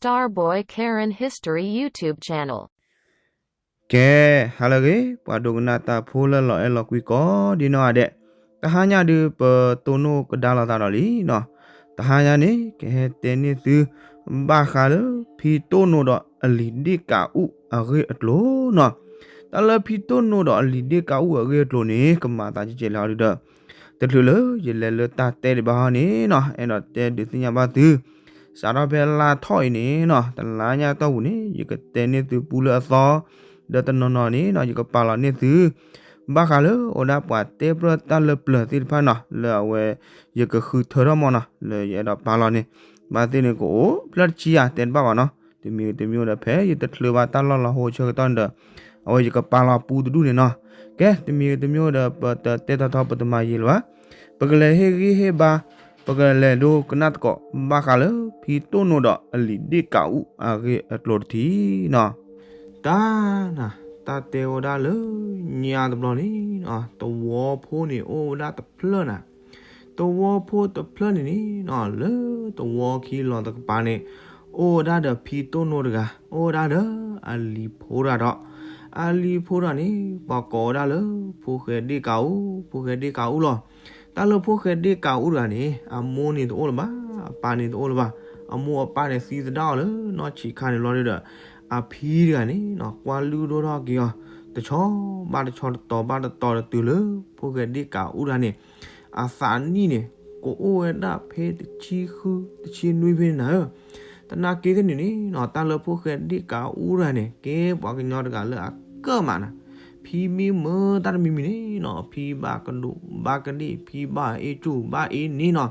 Starboy Karen History YouTube channel. ကဲ, ဟါလၢအဂ့ၤ, ပှၤဒိကနၣ်တၢ်ဖိလၢလီၤအဲၣ်လီၤကွံကိးဒ်နီၢ်ဂၤဒဲး, တဟါညါဒုးပတိၢ်နီၣ်ကဒါလိာ်သးဒီးလံနီၤ. တဟါညါန့ၣ် ကဟဲတဲန့ၢ်သု ဘၣ်ဃးလၢ ဖံတိၢ်နိဒီးအလံၤဒ့ၣ်ကးအူအဂ့ၢ်အကျိၤနီၤ. တၢ်လၢဖံတိၢ်နိဒီးအလံၤဒ့ၣ်ကးအူအဂ့ၢ်အကျိၤန့ၣ် ကမၤသးကဲကဲလဲၣ်ဟီဒုးဒီး တချုးလၢယလဲၤလၢတၢ်တဲဒံးဘၣ်ဟီန့ၣ်နီၤ, အဲၣ်ဒိးတဲဒုးသ့ၣ်ညါဘၣ်သု စးထီၣ်ဖဲလါထီၣ်အံၤန့ၣ်နီၤ, တလါညါတီၢ်ပူၤန့ၣ် ယကတဲန့ၢ်သုပူလၢအသီ, ဒီးတနီၤနီၤန့ၣ်နီၤ ယကပာ်လီၤန့ၢ်သု ဘၣ်ဃးလၢအိၣ်ဒၣ်ပှၤတဲပြၢတၢ်လၢပျၢၤသ့ၣ်တဖၣ်နီၤ, လၢအဝဲ ယကဃုထၢထီၣ်မီၢ်နီၤ, လၢယအဲၣ်ဒိးပာ်လီၤန့ၣ် ဘၣ်သ့ၣ်န့ၣ်ကအိၣ်ဖျၢၣ်တဆံယၤတဲတဘၣ်ဘၣ်နီၤ. တမံၤတမံၤဒီး ဖဲယတချုးဘၣ်တၢ်လီၢ်လီၤဟိဆၢကတီၢ်န့ၣ်ဒီး အဝဲယကပာ်လီၤပူတဒူၣ်န့ၣ်နီၤ. ကဲ, တမံၤတမံၤဒီး ပတတဲထီထီ ပတမၤယံာ်လၢၤဘၣ်, ပကလဲၤဟ့ၣ်ဂံၢ်ဟ့ၣ်ဘါ, ပကလဲၤဒိကနၣ်သကိး ဘၣ်ဃးလၢ ဖံတိၢ်နိဒီးအလံၤဒ့ၣ်ကးအူအဂ့ၢ်အကျိၤတထံၣ်နီၤ. တၢ်နၤ, တၢ်တဲဝဲဒၣ်လၢညါတဘျီန့ၣ်, သဝီဖိန့ၣ်အိၣ်ဝဲဒၣ်တဖျၢၣ်နၤ. သဝီဖိတဖျၢၣ်န့ၣ်န့ၣ်နီၤ, လၢသဝီခံလီၤတကပၤန့ၣ် အိၣ်ဝဲဒၣ်ဒီးဖံတိၢ်နိတဂၤ, အိၣ်ဝဲဒၣ်ဒီးအလံၤဖိတဂၤဒီး အလံၤဖိတဂၤန့ၣ် ပှၤကိးဝဲဒၣ်လၢ ဖိၣ်ဃဲဒ့ၣ်ကးအူ, ဖိၣ်ဃဲဒ့ၣ်ကးအူလီၤ. တၢ်လၢဖိၣ်ဃဲဒ့ၣ်ကးအူတဂၤန့ၣ် အမိၢ်န့ၣ်တအိၣ်လၢၤဘၣ်, အပၢ်န့ၣ်တအိၣ်လၢၤဘၣ်. အမိၢ်အပၢ်န့ၣ်သံသဒၣ်အီၤလၢနီၢ်ဆံးခါန့ၣ်လီၤဒီး အဖံတဂၤန့ၣ်နီၤ ကွၢ်လုၢ်ဒိၣ်ထီၣ်က့ၤအီၤ တဆီဘၣ်တဆီ တတီၤဘၣ်တတီၤဒီးတုၤလၢ ဖိၣ်ဃဲဒ့ၣ်ကးအူတဂၤန့ၣ် အသးနံၣ်န့ၣ် ကအိၣ်ဝဲဒၣ်ဖဲတဆံဃု တဆံနွံဖဲန့ၣ်နၤဧၢ. သနာ်က့သ့ၣ်န့ၣ်န့ၣ်နီၤ, တၢ်လၢဖိၣ်ဃဲဒ့ၣ်ကးအူတဂၤန့ၣ် ကဲပှၤကညီတဂၤလၢအကၢၣ်မးနၤ, ဖံမ့ၢ်မၢတၢ်တမံၤမံၤန့ၣ်နီၤ, ဖံဘၣ်ကဒိးဘၣ်ကဒ့ၣ်, ဖံဘၣ်အ့ၣ်ကူၣ်ဘၣ်အ့ၣ်န့ၣ်နီၤ,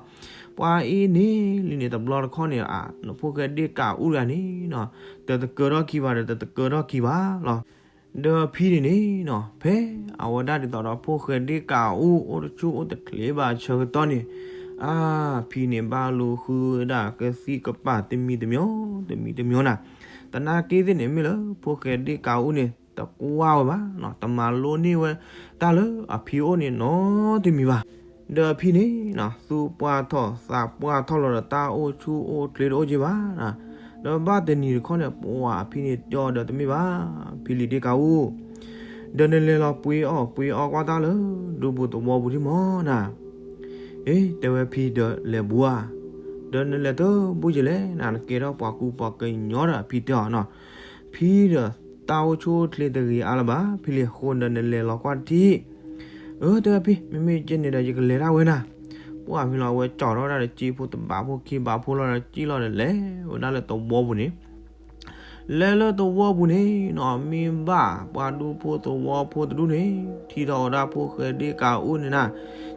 ပှၤအ့ၣ်န့ၣ်လံန့ၣ် တဘျီတခီၣ်န့ၣ် ဖိၣ်ဃဲဒ့ၣ်ကးအူတဂၤန့ၣ်နီၤ တတကၢထီၣ်ခံဘၣ်ဒီး တတကၢထီၣ်ခံဘၣ်လီၤ. ဒီးဖံန့ၣ်န့ၣ်နီၤ, ဖဲအဝဲဒၣ်ဒ်သိးဒီးဖိၣ်ဃဲဒ့ၣ်ကးအူ အိၣ်တဆူၣ်အိၣ်တချ့ဘၣ်အဆၢကတီၢ်န့ၣ်, အါ, ဖံန့ၣ်ဘၣ်လူၤဃုဝဲဒၣ်ကသံၣ်ကပၤတမံၤတမံၤ, တမံၤတမံၤနၤ. သနာ်က့သ့ၣ်န့ၣ် မ့ၢ်လၢဖိၣ်ဃဲဒ့ၣ်ကးအူန့ၣ် တကွၢ်ဝဲဘၣ်နီၤ, တမၤလိန့ၢ်ဝဲတၢ်လၢအဖံအိၣ်န့ၣ်နီတမံၤဘၣ်. ဒီးအဖံန့ၣ်နီၤ သူၣ်ပှၢ်ထီၣ်သးပှၢ်ထီၣ်လီၤဒီး တၢ်အိၣ်ဆူၣ်အိၣ်ချ့တအိၣ်က့ဘၣ်နၤ. ဒီးဘၣ်တနံၤတခီန့ၣ် ပှၤအဖံန့ၣ်တဲအီၤဒီး တမ့ၢ်ဘၣ်, ဖံလံၤဒ့ၣ်ကးအူ, ဒီးနလဲၤလီၤပှ့ၤအီၣ်ပှ့ၤအီကွၢ်တၢ်လၢ ဒူပူၤသဝီပူၤထံၣ်မီၢ်နၤ. အ့ တဲဝဲဖံဒီး လဲၤဘူးဧါ, ဒီးနလဲၤတဘူးကလဲၣ်နၤ, နကဲထီၣ်ပှၤကူပှၤကညီဒီး အဖံတဲအီၤနီၤ. ဖံဒီး တၢ်အိၣ်ဆူၣ်အိၣ်ချ့တဂ့ၤအါလၢၤဘၣ်, ဖံလံၤအဃိဒီး နလဲၤလီၤကွၢ်တထံၣ်. အၢ တဲဝဲဖံ, မ့မ့ၢ်ကဲန့ၣ်ဒီး ယကလဲၤဒၣ်ဝဲနၤ. ပှၤဖံလီၤ အဝဲကၠီထီၣ်ဝဲဒၣ်ဒီး စ့ဖိတဘးဖိခံဘးဖိလီၤဒီး စံၣ်လီၤဒီးလဲၤဝဲဒၣ်လၢသဝီပူၤန့ၣ် လဲၤလၢသဝီပူၤန့ၣ်နီၤ, မ့ၢ်ဘၣ်ပှၤဒူဖိသဝီဖိတဒူၣ်န့ၣ် ထံၣ်ထီၣ်ဝဲဒၣ်ဖိၣ်ဃဲဒ့ၣ်ကးအူန့ၣ်နၤ,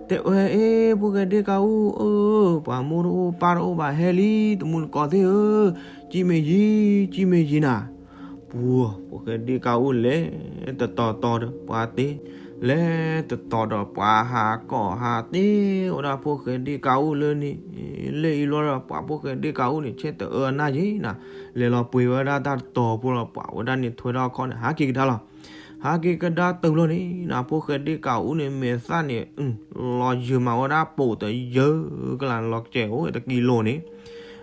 တဲဝဲ အ့ ဖိၣ်ဃဲဒ့ၣ်ကးအူဧၢ, ပှၤမိၢ်တအိၣ်ပၢ်တအိၣ်ဘၣ် ဟဲလံ တမူတကိးသ့ၣ်ဧၢ, စံၣ်မ့ၢ်ယံၤ စံၣ်မ့ၢ်ယံၤနၤ. ပှၤ ဖိၣ်ဃဲဒ့ၣ်ကးအူလဲၤ တတီၤတီၤဒီးပှၤတ့, လဲၤတတီၤဒီးပှၤဟးကိးဟးတ့, အိၣ်ဒၣ်ဖိၣ်ဃဲဒ့ၣ်ကးအူလၢန့ၣ် လဲၤအံၤလီၤဒီး ပှၤဖိၣ်ဃဲဒ့ၣ်ကးအူန့ၣ် ဆဲးတအၢအနၢ်ယ့ၣ်နၤ, လဲၤလီၤပှ့ၤဝဲဒၣ်တၢ်တတီၤဖိလီၤ, ပှၤဝဲဒၣ်န့ၣ်ထွဲထီၣ်အခီၣ်န့ၣ် ဟးက့ၤကဒါလီၤ. ဟးက့ၤကဒါတုၤလီၤန့ၣ်နၤ, ဖိၣ်ဃဲဒ့ၣ်ကးအူန့ၣ် မဲာ်သၣ်န့ၣ် လီၤယၢၤမးဝဲဒၣ်ပိာ်တယၢကလး လီၤစဲးအိၣ်တကံလိၤန့ၣ်,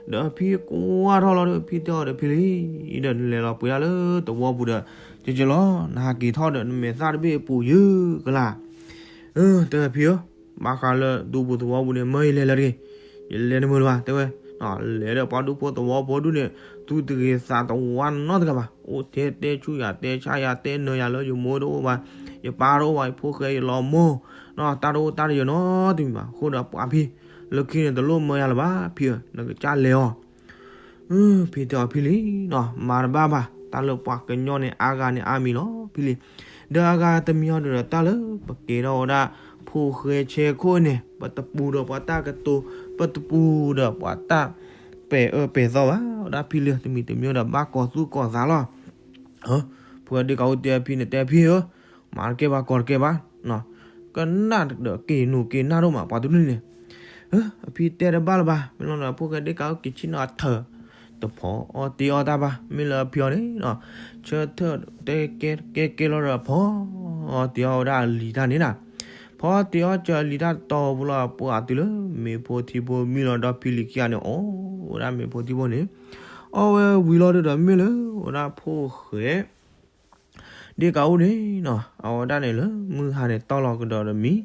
ဒီးအဖံကွၢ်ထီၣ်လီၤဒီး ဖံတဲအီၤဒီး ဖံလံၤ ဒီးနလဲၤလီၤပှ့ၤဒၣ်လၢသဝီပူၤဒီး ကကလီၤ နဟးက့ၤထီၣ်ဒီး နမဲာ်သၣ်တဘ့ၣ်အပိာ်ယၢကလး. တဲဝဲဖံဧၢ, ဘၣ်ဃးလၢဒူပူၤသဝီပူၤန့ၣ် မၢယလဲၤလၢတဂ့ၤ, ယလဲၤတမုာ်လၢၤဘၣ် တဲဝဲ, လဲၤဒီးပှၤဒူဖိသဝီဖိဒူၣ်န့ၣ် သူတဂ့ၤသးတဝါနီတဂၤဘၣ်, အိၣ်ထဲတဲဆူၣ်ယၤ တဲဆါယၤ တဲနၢၤယၤလၢ ယမိၢ်တအိၣ်ဘၣ်, ယပၢ်တအိၣ်ဘၣ်, ယဖိၣ်ဃဲ ယလီၤမိၢ်, တၢ်တအိၣ်တၢ်တယၢၤနီတမံၤဘၣ်. အဃိဒီးပှၤဖံ လၢခံန့ၣ် တလိၣ်မၢယၤလၢၤဘၣ် ဖံဧၢ, နကစၢ်လဲၤအီၤ. ဖံတဲအီၤ ဖံလံၤနီၤ, မၤတဘၣ်ဘၣ်, တၢ်လၢပှၤကညီန့ၣ် အါဂၤန့ၣ်အါမံၤလီၤ ဖံလံၤ. ဒီးအဂၤတမံၤအီၤဒီး တၢ်လၢပကဲထီၣ်ဝဲဒၣ် ဖိၣ်ဃဲဆဲခိၣ်န့ၣ် ပတပူၤဒီးပှၤတၢ်ကတိၤ, ပတပူၤဒီးပှၤတၢ်ပဲာ်အၢပဲာ်သီဘၣ်. ဝဲဒၣ်ဖံလံၤတမံၤတမံၤဒီး ဘၣ်ကီၤသူၣ်ကီၤသးလီၤ. ဖိၣ်ဃဲဒ့ၣ်ကးအူတဲဖံန့ၣ် တဲဖံဧၢ, မၤတကဲဘၣ် ကီၤတကဲဘၣ် ကနၣ်ဒီးက့ၤနူာ်က့ၤနၢ်ဒိၣ်မး ပှၤတဒူၣ်န့ၣ်န့ၣ်. အဖံတဲတဘၣ်လၢၤဘၣ်, မ့ၢ်လီၤဒီး ဖိၣ်ဃဲဒ့ၣ်ကးအူက့ၤဆ့ၣ်နီၤအထၢၣ်, တဖီအီၣ်တ့အီၣ်တၢ်ဘၣ်. မ့ၢ်လၢအဖံအီၤန့ၣ်, ဆၢထၢၣ်တဲကဲကဲကဲလီၤဒီး ဖီအီၣ်တ့အီၣ်ဝဲဒၣ်အလံၤတၢ်န့ၣ်နၤ. ဖီအီၣ်တ့အီၣ်စၢၤအလံၤတၢ်တတီၤဖိလီၤ, ပှၤတုၤလၢမ့ၤဖိထံဖိမံလီၤဒီး ဖံလံၤခံဂၤန့ၣ် အီၣ်ဝဲဒၣ်မ့ၤဖိထံဖိန့ၣ်, အီၣ်ဝဲဝံၤလီၤဒုးဒီး မ့ၢ်လၢဝဲဒၣ်ဖိၣ်ဃဲ ဒ့ၣ်ကးအူန့ၣ်နီၤ အဝဲဒၣ်န့ၣ်လၢမုၢ်ဟါန့ၣ် တီၢ်လီၤကဒီးဒီးမံ,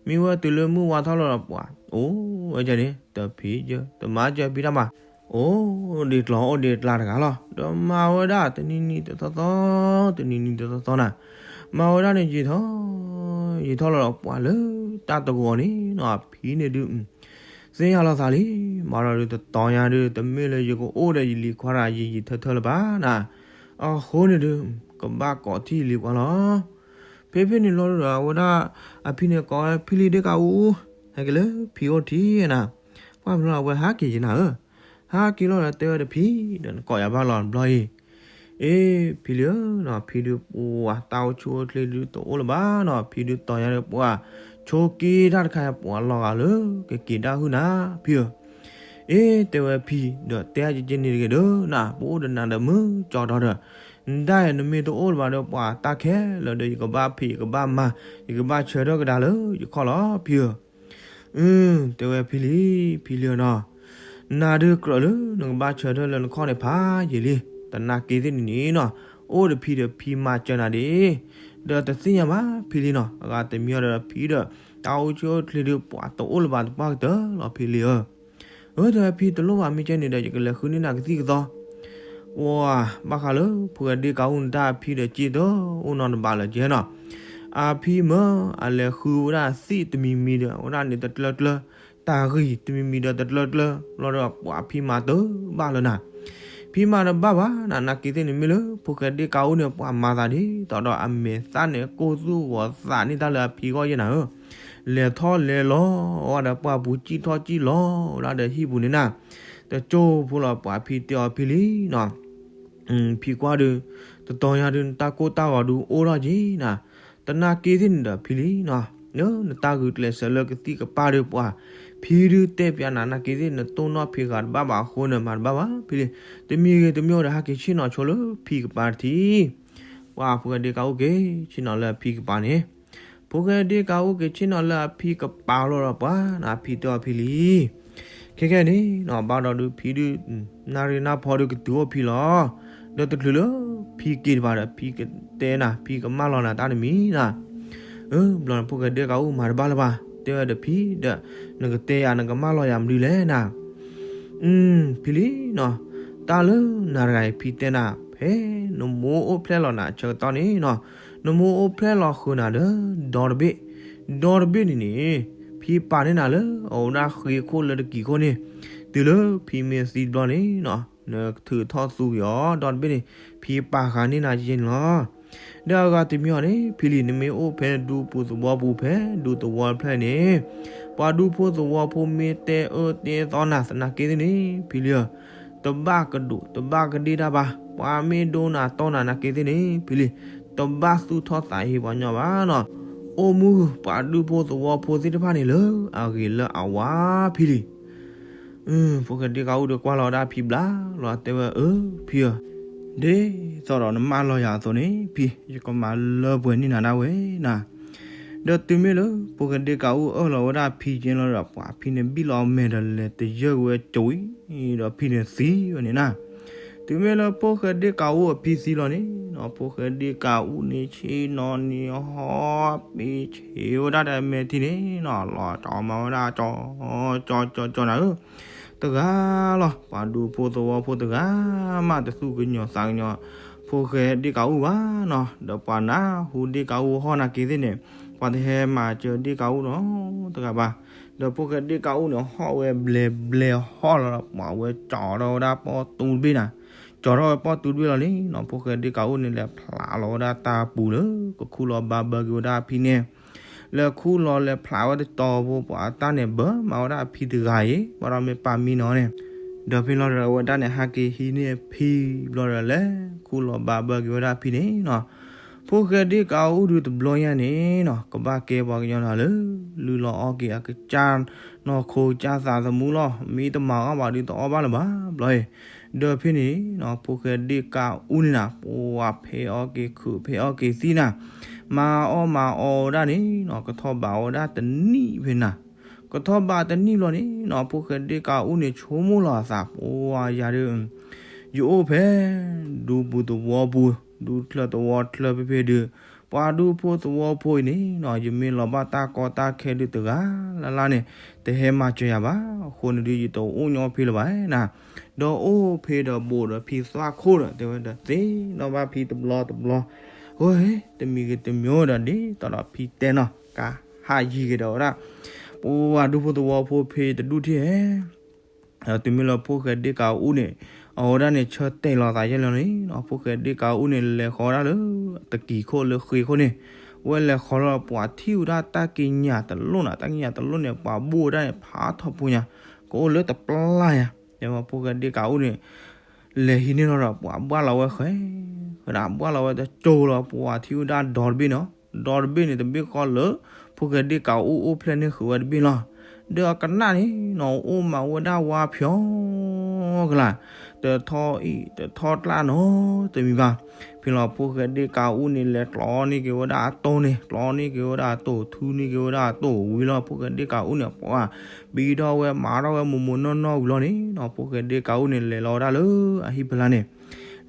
မံဝဲတုၤလၢမုၢ်ဝါထီၣ်လီၤဒီး ပှၤအိၣ်ဝဲဒၣ်န့ၣ် တဖံးကၢ တမၤကၢဖံးတၢ်မၤ, အိၣ်ဒံးကျီၢ်အိၣ်ဒံးကျါတဂၤလီၤ. ဒီးမၤဝဲဒၣ်တနံၤနံၤတသီသီ, တနံၤနံၤတသီသီနၤ, မၤဝဲဒၣ်န့ၣ်ယံာ်ထီၣ် ယံာ်ထီၣ်လီၤဒီး ပှၤလၢတၢ်တဂီၤန့ၣ်နီၤ အဖံန့ၣ်ဒုး သ့ၣ်ညါလီၤသးလံ. မၤဒီးဒုး တတီၤညါဒုး တမ့ၢ်လၢယကအိၣ်ဒီးယလံၤခွါတဂၤ ယံာ်ယံာ်ထၢထၢလၢၤဘၣ်နၤ, အဃိန့ၣ်ဒုး ကဘၣ်ကိးထီၣ်လံၤခွါလီၤ. ဖဲဖဲန့ၣ်လီၤဒုးဒီး အဝဲဒၣ်အဖံန့ၣ်ကိးဝဲ ဖံလံၤဒ့ၣ်ကးအူ, ဟဲက့ၤလၢဖံအိၣ်ထံနၤ, ပှၢ်ဖဲလီၤ အဝဲဟးက့ၤက့ၤနၤဧၢ, ဟးက့ၤလီၤဒီး တဲဝဲဒီးဖံဒီး နကိးယၤဘၣ်လီၤတဘျီအံၤ, အ့ ဖံလံၤဧၢနီၤ ဖံဒုးပှၤ တၢ်အိၣ်ဆူၣ်အိၣ်ချ့ဒုးတအိၣ်လၢၤဘၣ်နီၤ, ဖံဒုးတီၤညါဒီး ပှၤဆိးက့တၢ်တခါ ပှၤလီၤဂာ်လၢကက့ၤဒၣ်ဟုၣ်နၤ ဖံဧၢ, အ့ တဲဝဲဖံဒီး တဲအါကက့န့ၣ်တဂ့ၤဒီးနၤ, ပအိၣ်ဒီးနၤဒီးမုၢ်ကၠီတီၤဒီး နဒၣ်အံၤ နမ့ၢ်တအိၣ်လၢၤဘၣ်ဒီး ပှၤတၢ်ခဲလၢာ်ဒီး ယကဘၣ်ဖံး ယကဘၣ်မၤ ယကဘၣ်ဆၢထၢၣ်ကဒါလၢယခီၣ်လီၤ ဖံဧၢ. အ တဲဝဲဖံလံၤ, ဖံလံၤဧၢနီၤ, နၤဒုးကြၢးလၢနကဘၣ်ဆၢထၢၣ်လၢနခီၣ်န့ၣ်ဖးယံာ်လံ, သနာ်က့သ့ၣ်န့ၣ်နီၤ အိၣ်ဒီးဖံဒီးဖံမၤစၢၤနၤဒ်အံၤ, ဒီးတသ့ၣ်ညါဘၣ်ဖံလံၤနီၤ, အဂၤတမံၤဒီးဖံဒီး တၢ်အိၣ်ဆူၣ်အိၣ်ချ့ဒုး ပှၤတအိၣ်လၢၤဘၣ်တပှၢ်ကတၢၢ်လီၤဖံလံၤဧၢ. အၢ တဲဝဲဖံတလိၣ်ဘၣ် မ့ၢ်ကဲန့ၣ်ဒီး ယကလဲၤဃုန့ၢ်နၤကသံၣ်ကသီ ပှၤဘၣ်ဃးလၢဖိၣ်ဃဲဒ့ၣ်ကးအူန့ၣ် တၢ်အဖံဒီးစ့တအိၣ်နီတဘးလၢၤကဲနီၤ, အဖံမၢအလဲၤဃုဝဲဒၣ်သ့ၣ်တမံၤမံၤဒီး အဝဲဒၣ်န့ၣ်တကျၢကျၢ, တၢ်ဂံၢ်တမံၤမံၤဒီးတကျၢကျၢ, ဘျီဒီးပှၤဖံမၤတဘၣ်လၢၤနၤ, ဖံမၤတဘၣ်ဘၣ်နၤ, သနာ်က့သ့ၣ်န့ၣ်မ့ၢ်လၢဖိၣ်ဃဲဒ့ၣ်ကးအူန့ၣ် ပှၤမၤသးဒ်သိးဒီးအမဲာ်သၣ်န့ၣ် ကိၢ်သူၣ်ဂီၤသးန့ၢ်တၢ်လၢအဖံဂီၢ်ယဲနၤဧၢ, လဲၤထီၣ်လဲၤလီၤဝဲဒီးပှၢ်ပူၤ စံၣ်ထီၣ်စံၣ်လီၤဝဲဒၣ်ဒီးဟံၣ်ပူၤန့ၣ်နၤ, တကၠိဖိလီၤ ပှၤဖံတဲအီၤဖံလံၤနီၤ ဖံကွၢ်ဒုး တတီၤညါဒုး နတၢ်ကိၢ်တၢ်ဂီၤဒုးအိၣ်ထီၣ်က့နၤ, သနာ်က့သ့ၣ်န့ၣ်ဒီးဖံလံၤနီၤ, နတၢ်ဂုာ်ကျဲးစၢးလၢကသံၣ်ကပၢ်ဒုးပှၤ, ဖံဒုးတဲပျးနၤ သနာ်က့သ့ၣ် နတိၢ်နီၣ်ဖံးဃာ်တဘၣ်ဘၣ်အဃိန့ၣ် မၤတဘၣ်ဘၣ်ဖံလံၤ, တမံၤဂ့ၤတမံၤဂ့ၤဒီး ဟဲက့ၤဆ့ၣ်နီၤဆိလၢဖံကပၤတထံၣ်, ပှၤဖိၣ်ဃဲဒ့ၣ်ကးအူက့ၤဆ့ၣ်နီၤလၢအဖံကပၤန့ၣ် ဖိၣ်ဃဲဒ့ၣ်ကးအူက့ၤဆ့ၣ်နီၤလၢအဖံကပၤလီၤဒီးပှၤနၤ ဖံတဲအီၤဖံလံၤ, ခဲကဲန့ၣ်နီၤ ဘၣ်ဒီးဒုးဖံဒုး နၣ်ရံၣ်နၢ်ဖီဒုးကတုၤအိၣ်ဖံလီၤ, ဒီးတချုးလၢဖံက့ၤတဘၣ်ဒီး ဖံကတဲနၤ ဖံကမၢလီၤနၤတၢ်တမံၤနၤ, အၢ ဘျီန့ၣ်ဖိၣ်ဃဲဒ့ၣ်ကးအူမၤတဘၣ်လၢၤဘၣ် တဲဝဲဒီးဖံဒီး နကတဲယၤ နကမၢလီၤယၤမနုၤလဲၣ်နၤ ဖံလံၤနီၤ, တၢ်လၢနၤတဂၤအံၤ ဖံတဲနၤ ဖဲနမိၢ်အိၣ်ဖျဲၣ်လီၤနၤအဆၢကတီၢ်န့ၣ်နီၤ, နမိၢ်အိၣ်ဖျဲၣ်လီၤဃုာ်နၤဒီး ဒီတဘ့ၣ်, ဒီတဘ့ၣ်န့ၣ်န့ၣ် ဖံပာ်န့ၢ်နၤလၢအဝဲဒၣ်ဃ့ခိၣ်လၢတကံၤခိၣ်န့ၣ်, တုၤလၢဖံမ့ၢ်သံတဘျီန့ၣ်နီၤ နကထုးထီၣ်သူက့ၤအီၤ ဒီတဘ့ၣ်န့ၣ် ဖံပာ်ဃာ်န့ၢ်နၤယဲန့ၣ်လီၤ. ဒီးအဂၤတမံၤအံၤန့ၣ် ဖံလံၤ နမ့ၢ်အိၣ်ဖဲဒူဖိသဝီပူၤ ဖဲဒူသဝီတဖျၢၣ်န့ၣ် ပှၤဒူဖိသဝီဖိမ့ၢ်တဲအၢတဲသီနၤသနာ်က့သ့ၣ်န့ၣ် ဖံလံၤဧၢ, တဘၣ်ကဒိး တဘၣ်ကဒ့ၣ်တၢ်ဘၣ်. ပှၤမ့ၢ်ဒိနၤတီနၤသနာ်က့သ့ၣ်န့ၣ် ဖံလံၤ တဘၣ်သူၣ်ထီၣ်သးဟ့ပှၤညီဘၣ်နီၤ. အိၣ်မူပှၤဒူဖိသဝီဖိသ့ၣ်တဖၣ်န့ၣ်လၢအဂ့ၤလၢအဝါဖံလံၤ ဖိၣ်ဃဲဒ့ၣ်ကးအူဒီးကွၢ်လီၤဝဲဒၣ်ဖံဘျးလီၤ တဲဝဲ အၢ ဖံဧၢ, ဒ်သိးဒီးနမၢလီၤယၤအသိးန့ၣ် ဖံ ယကမၤလၢပှဲၤန့ၢ်နၤဒၣ်ဝဲနၤ. ဒီးတုၤမ့ၢ်လၢဖိၣ်ဃဲဒ့ၣ်ကးအူအၢၣ်လီၤဝဲဒၣ်ဖံကဲလီၤဒီး ပှၤဖံန့ၣ်ဘံၣ်လီၤအမဲာ်ဒီးလဲၤတယၢၢ်က့ၤဝဲကၠိအံၤ ဒီးဖံန့ၣ်သံဝဲန့ၣ်နၤ. တုၤမ့ၢ်လၢဖိၣ်ဃဲဒ့ၣ်ကးအူအဖံသံလီၤန့ၣ်နီၤ ဖိၣ်ဃဲဒ့ၣ်ကးအူန့ၣ်ဆ့ၣ်နီၤန့ၣ်ဟီၣ်ပ့ၤဆ့ဝဲဒၣ်ဒီးမဲာ်ထံန့ၣ်နီၤ လီၤကၠီမၤဝဲဒၣ်ကၠီ ကၠီကၠီကၠီနၤဧၢ တဂၤလီၤ. ပှၤဒူဖိသဝီဖိတဂၤမးတသူၣ်ကညီၤသးကညီၤ ဖိၣ်ဃဲဒ့ၣ်ကးအူဘၣ်နီၤ. ဒီးပှၤနၢ်ဟူဒ့ၣ်ကးအူဟီၣ်သနာ်က့သ့ၣ်န့ၣ် ပှၤတဟဲမၤစၢၤဒ့ၣ်ကးအူနီတဂၤဘၣ်. ဒီးဖိၣ်ဃဲဒ့ၣ်ကးအူန့ၣ် ဟီၣ်ဝဲဘျဲးဘျဲးဟီၣ်လီၤဒီး ပှၤဝဲကၠီထီၣ်ဝဲဒၣ်ပီၣ်တူတဘ့ၣ်နၤ. ကၠီထီၣ်ဝဲပီၣ်တူတဘ့ၣ်လီၤန့ၣ်နီၤ ဖိၣ်ဃဲဒ့ၣ်ကးအူန့ၣ် လဲၤဖျးလီၤဝဲဒၣ်တၢ်ပူၤလၢကခူၣ်လီၤဘၣ်ဘၢက့ၤဝဲဒၣ်အဖံန့ၣ် လဲၤခူၣ်လီၤလဲၤဖျးဝဲတတီၤဖိ ပှၤတၢ်န့ၣ်ဘၢမၤဝဲဒၣ်အဖံတဂၤအံၤ ဘၣ်ဒီးမ့ၢ်ပာ်မံနီၤန့ၣ်. ဒီးဖဲလီၤဒီးအဝဲဒၣ်န့ၣ် ဟဲက့ၤဟံးန့ၢ်အဖံဘျီဒီး လဲၤခူၣ်လီၤဘၣ်ဘၢက့ၤဝဲဒၣ်အဖံန့ၣ်နီၤ. ဖိၣ်ဃဲဒ့ၣ်ကးအူဒုးတဘျီညါန့ၣ်နီၤ ကဘၣ်ကဲပှၤကညီနၤလၢ လုၢ်လီၤအီၣ်က့ၤအကစၢ် နီၢ်ခိကစၢ်သးသမူလီၤ. မ့ၢ်တမၤအီၣ်ဘၣ်ဒုးတအီၣ်ဘၣ်လၢၤဘၣ်ဘျီအံၤ. ဒီးဖဲန့ၣ်နီၤ ဖိၣ်ဃဲဒ့ၣ်ကးအူန့ၣ်နၤ ပှၤဖဲအီၣ်က့ၤခုးဖဲအီၣ်က့ၤသံနၤ မၤအီၣ်မၤအီဝဲဒၣ်န့ၣ်နီၤ ကထီၣ်ဘးဝဲဒၣ်တနံၣ်ဖဲနၤ. ကထီၣ်ဘးတနံၣ်ဘျီန့ၣ်နီၤ ဖိၣ်ဃဲဒ့ၣ်ကးအူန့ၣ် ဆိကမိၣ်လီၤအသး ပှၤယၤဒုး ယအိၣ်ဖဲ ဒူပူၤသဝီပူၤ ဒူချၢသဝီချၢဖဲဖဲဒုး ပှၤဒူဖိသဝီဖိအံၤန့ၣ်နီၤ ယမ့ၢ်လီၤဘၣ်တၢ်ကီတၢ်ခဲဒုးတဂၤလၢ်လၢ်န့ၣ် တဟဲမၤစၢၤယၤဘၣ်. အဃိန့ၣ်ဒုး ယတအိၣ်ညီဖဲလၢၤဘၣ်နၤ. ဒီးအိၣ်ဖဲဒီးဘိးဒီးဖံသၣ်ခိၣ်ဒီး တဲဝဲဒီးသ့ၣ်နီၣ်ဘၣ်ဖံတဘျီတဘျီ, ဟိတမံၤဂ့ၤတမံၤဒီး ဒ်သိးဒီးဖံတဲနီၤ ကဟးယံၤက့ၤဒီးဝဲဒၣ် ပှၤဒူဖိသဝီဖိဖဲတဒူၣ်ထံၣ်ဧဲ ဒီးတုၤမ့ၢ်လၢဖိၣ်ဃဲဒ့ၣ်ကးအူန့ၣ် အဝဲဒၣ်န့ၣ် ဆၢတဲာ်လီၤသးယဲၢ်လီၤန့ၣ်နီၤ ဖိၣ်ဃဲဒ့ၣ်ကးအူန့ၣ် လဲၤဃီၤဝဲဒၣ်လၢ တကံၤခိၣ်လၢဃ့ခိၣ်န့ၣ်, ဝဲလဲၤဃီၤလီၤ ပှၤထံၣ်ဝဲဒၣ်တၢ်ကံးညာ်တလိၣ်နီၤ တၢ်ကံးညာ်တလိၣ်န့ၣ် ပှၤဘိၣ်ဝဲဒၣ်န့ၣ် ဖးထီၣ်ဖိညါ, ကအိၣ်လၢတပျၢ်ညါ, တဲဝဲဖိၣ်ဃဲဒ့ၣ်ကးအူန့ၣ် လဲၤဟံးန့ၢ်လီၤဒီး ပှၤဘၣ်လီၤဝဲဃဲ, ဃဲဒၣ်ဘၣ်လီၤဝဲတကၠိလီၤ ပှၤထံၣ်ဝဲဒၣ်ဒီတဘ့ၣ်နီၤ ဒီတဘ့ၣ်န့ၣ် တဘ့ၣ်ဃီလၢ ဖိၣ်ဃဲဒ့ၣ်ကးအူအိၣ်ဖျဲၣ်န့ၢ်ဃုာ်ဝဲတဘ့ၣ်လီၤ. ဒီးအကနၣ်န့ၣ်နီၤ အိၣ်မးဝဲဒၣ်ဝါဖျီကလး, တထီၣ်အံၤတထီၣ်ကျါနီတမံၤဘၣ်. ဖဲလီၤဖိၣ်ဃဲဒ့ၣ်ကးအူန့ၣ် လဲၤကျီန့ၢ်က့ၤဝဲဒၣ်အတိၢ်န့ၣ် ကျီန့ၢ်က့ၤဝဲဒၣ်အတိၢ် ထုန့ၢ်က့ၤဝဲဒၣ်အတိၢ်ဝံၤလီၤ ဖိၣ်ဃဲဒ့ၣ်ကးအူန့ၣ် ပှၤ ဘံထီၣ်ဝဲမၤထီၣ်ဝဲမိၢ်မိၢ်နီၢ်နီၢ်ဝံၤလီၤန့ၣ်နီၤ ဖိၣ်ဃဲဒ့ၣ်ကးအူန့ၣ် လဲၤလီၤဝဲဒၣ်လၢအဟံၣ်ဖီလာ်န့ၣ်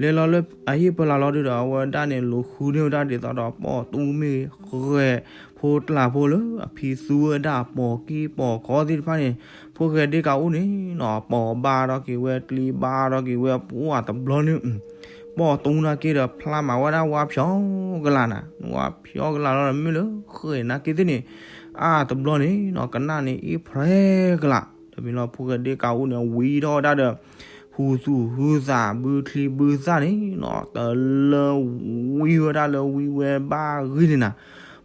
လဲၤလီၤလၢအဟံၣ်ဖီလာ်လီၤဒုးဒီး အဝဲဒၣ်န့ၣ် လူၤဃုန့ၢ်ဝဲဒၣ်ဒ်သိးဒီး ပိာ်သူမ့ၢ်ဂဲၤဖိတလးဖိလၢအဖံသူဝဲဒၣ်ပိာ်ကံၢ်ပိာ်ခီသ့ၣ်တဖၣ်န့ၣ်, ဖိၣ်ဃဲဒ့ၣ်ကးအူန့ၣ်နီၤ ပိာ်ဘၣ်ထီၣ်က့ၤဝဲ ကျံဘၣ်ထီၣ်က့ၤဝဲ ပှၤတဘျီန့ၣ် ပိာ်သူနာ်က့ဒီး ဖျါမးဝဲဒၣ်ဝါဖျီကလးနၤ ဝါဖျီကလးလီၤ မ့ၢ်လၢဃဲနာ်က့သ့ၣ်န့ၣ် အါတဘျီန့ၣ်နီၤ ကနၣ်န့ၣ် အ့ၣ်ဖျဲကလး ဒီးမ့ၢ်လီၤ ဖိၣ်ဃဲဒ့ၣ်ကးအူန့ၣ် ဝံထီၣ်ဝဲဒၣ်ဒီး ဟူသူၣ်ဟူသး ဘုချံဘုသၣ်န့ၣ်နီၤ တလၢဝံဝဲဒၣ်လၢဝံဝဲဘၣ်ဂံၢ်န့ၣ်နၤ,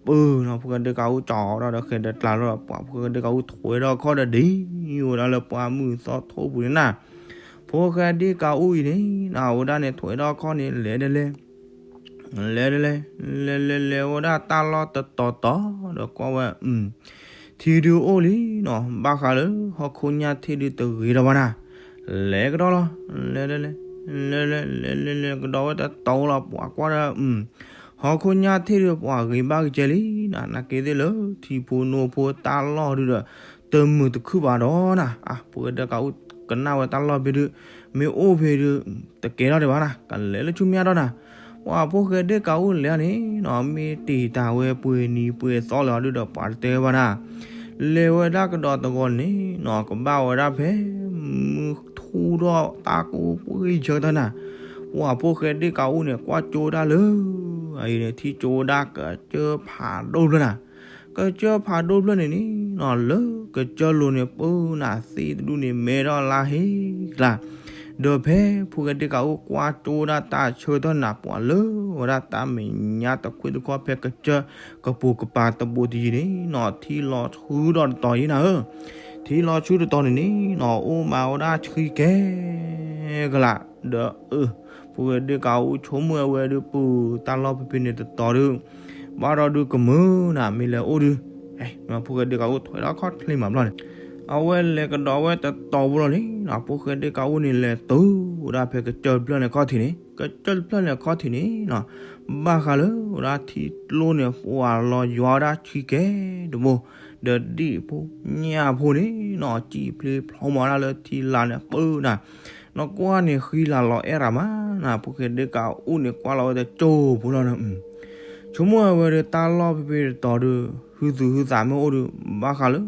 ပၢၢ်နီၤ ဖိၣ်ဃဲဒ့ၣ်ကးအူကၠီၤထီၣ်ဒီး ဃဲၤဒီးကျါလီၤဒီး ပှၤဖိၣ်ဃဲဒ့ၣ်ကးအူထွဲထီၣ်ခီၣ်ဒီး ဒ်ဝဲဒၣ်လၢပှၢ်မုၢ်သီထိပူၤန့ၣ်နၤ, ဖိၣ်ဃဲဒ့ၣ်ကးအူအံၤန့ၣ်နီၤ အဝဲဒၣ်န့ၣ် ထွဲထီၣ်ခီၣ်န့ၣ် လဲၤဒ်လဲၣ် လဲၤဒ်လဲၣ် လဲၤလဲၤလဲၤဝဲဒၣ်တၢ်လီၢ်တတီၤတီၤ ဒီးကွၢ်ဝဲ ထံဒုအိၣ်လံနီၤ ဘၣ်ဃးလၢဟီၣ်ခိၣ်ညၣ်ထံၣ်ဒုတဂ့ၤထီၣ်ဘၣ်နၤ, လဲၤကဒီးလီၤ လဲၤဒ်လဲၣ် လဲၤလဲၤလဲၤလဲၤလဲၤကဒီးဝဲတတီၤလီၤ ပှၤကွၢ်ဒီး ဟီၣ်ခိၣ်ညၣ်ထံၣ်ဒုပှၤဂ့ၤဘၣ်ကကဲလံနၤ နာ်က့သ့ၣ်လၢ ထံဖိနိဖိတၢ်လီၢ်ဒုဒီး တမုာ်တခုၣ်ဘၣ်ဒီးနၤ, အါ ဖိၣ်ဃဲဒ့ၣ်ကးအူကနၣ်ဝဲတၢ်လီၢ်ဖဲဒု မ့ၢ်အိၣ်ဖဲဒု တကဲထီၣ်ဒံးဘၣ်နၤ ကလဲၤလၢဆူမဲာ်ညါဒီးနၤ, ပှၤဖိၣ်ဃဲဒ့ၣ်ကးအူလဲၤန့ၣ်နီၤ မ့ၢ်တ့ၢ်တၢ်ဝဲပှဲၤနံၤပှဲၤသီလၢၤဒုဒီး ပှၤတတဲဘၣ်နၤ လဲၤဝဲဒၣ်ကဒီးတဂီၤန့ၣ်နီၤ ကဘၣ်ဝဲဒၣ်ဖဲ မုၢ်ထူၣ်ထီၣ်တၢ်ကိၢ်ပှ့ၤဆၢကတီၢ်နၤ, ပှၤဖိၣ်ဃဲဒ့ၣ်ကးအူန့ၣ် ကွၢ်ကၠိဒၣ်လၢ အအံၤန့ၣ် ထံၣ်ကၠိဝဲဒၣ်ကစၢၢ်ဖးဒိၣ်ဖျၢၣ်နၤ, ကစၢၢ်ဖးဒိၣ်ဖျၢၣ်န့ၣ်န့ၣ်နီၤ လၢကစၢၢ်လိၤန့ၣ် ပၢနၤသ့ၣ်တဒူၣ်န့ၣ် မဲထီၣ်လါဟ့ကျါ ဒီးဖဲဖိၣ်ဃဲဒ့ၣ်ကးအူကွၢ်ကၠိဒၣ်တၢ်ဆၢကတီၢ်နၤ ပှၤလၢဝဲဒၣ်တၢ်မဲာ်ညါတခွ့တခီၣ်ဖဲကစၢၢ်ကပိာ်ကပၤတဘိတယံၤန့ၣ်နီၤ ထံလီၤဆူဒီးတတီၤယံၤနၤဧၢ, ထံလီၤဆူတတီၤန့ၣ်န့ၣ်နီၤ အိၣ်မးဝဲဒၣ်ဆံကဲကလး ဒီးအၢ ဖိၣ်ဃဲဒ့ၣ်ကးအူဆိကမိၣ်ဝဲဒုး ပူၤတၢ်လီၢ်ဖဲဖဲန့ၣ်တတီၤဒုး ဘၣ်ဒီးဒုးကမုာ်နၤ မ့ၢ်လဲၤအိၣ်ဒုး ဖိၣ်ဃဲဒ့ၣ်ကးအူထွဲထီၣ်ခီၣ်ချ့မးဘျီန့ၣ် အဝဲလဲၤကဒီးဝဲတတီၤဖိလီၤန့ၣ်နီၤ ဖိၣ်ဃဲဒ့ၣ်ကးအူန့ၣ် လဲၤတုၤဝဲဒၣ်ဖဲကစၢၢ်တဖျၢၣ်န့ၣ်ခီၣ်ထံးန့ၣ် ကစၢၢ်တဖျၢၣ်န့ၣ်ခီၣ်ထံးန့ၣ်နီၤ ဘၣ်ဃးလၢဝဲဒၣ်ထံကျိန့ၣ် ပှၤလီၤယွၤဝဲဒၣ်ဆံကဲတဘိ ဒီးဒ့ၣ်ဖိညၣ်ဖိန့ၣ်နီၤ စံၣ်ဖျ့ဖျိမးဒၣ်လၢထံလာ်န့ၣ် ပၢနၤ နကွၢ်န့ၣ်ဃံလၤလီၤအဲၣ်ရၤမးနၤ ဖိၣ်ဃဲဒ့ၣ်ကးအူန့ၣ် ကွၢ်လီၤဝဲတကၠိဖိလီၤ ဆိကမိၣ်ဝဲဒုး တၢ်လီၢ်ဖဲဖဲတတီၤဒုး ဟုသူၣ်ဟုသးမ့ၢ်အိၣ်ဒုး ဘၣ်ဃးလၢ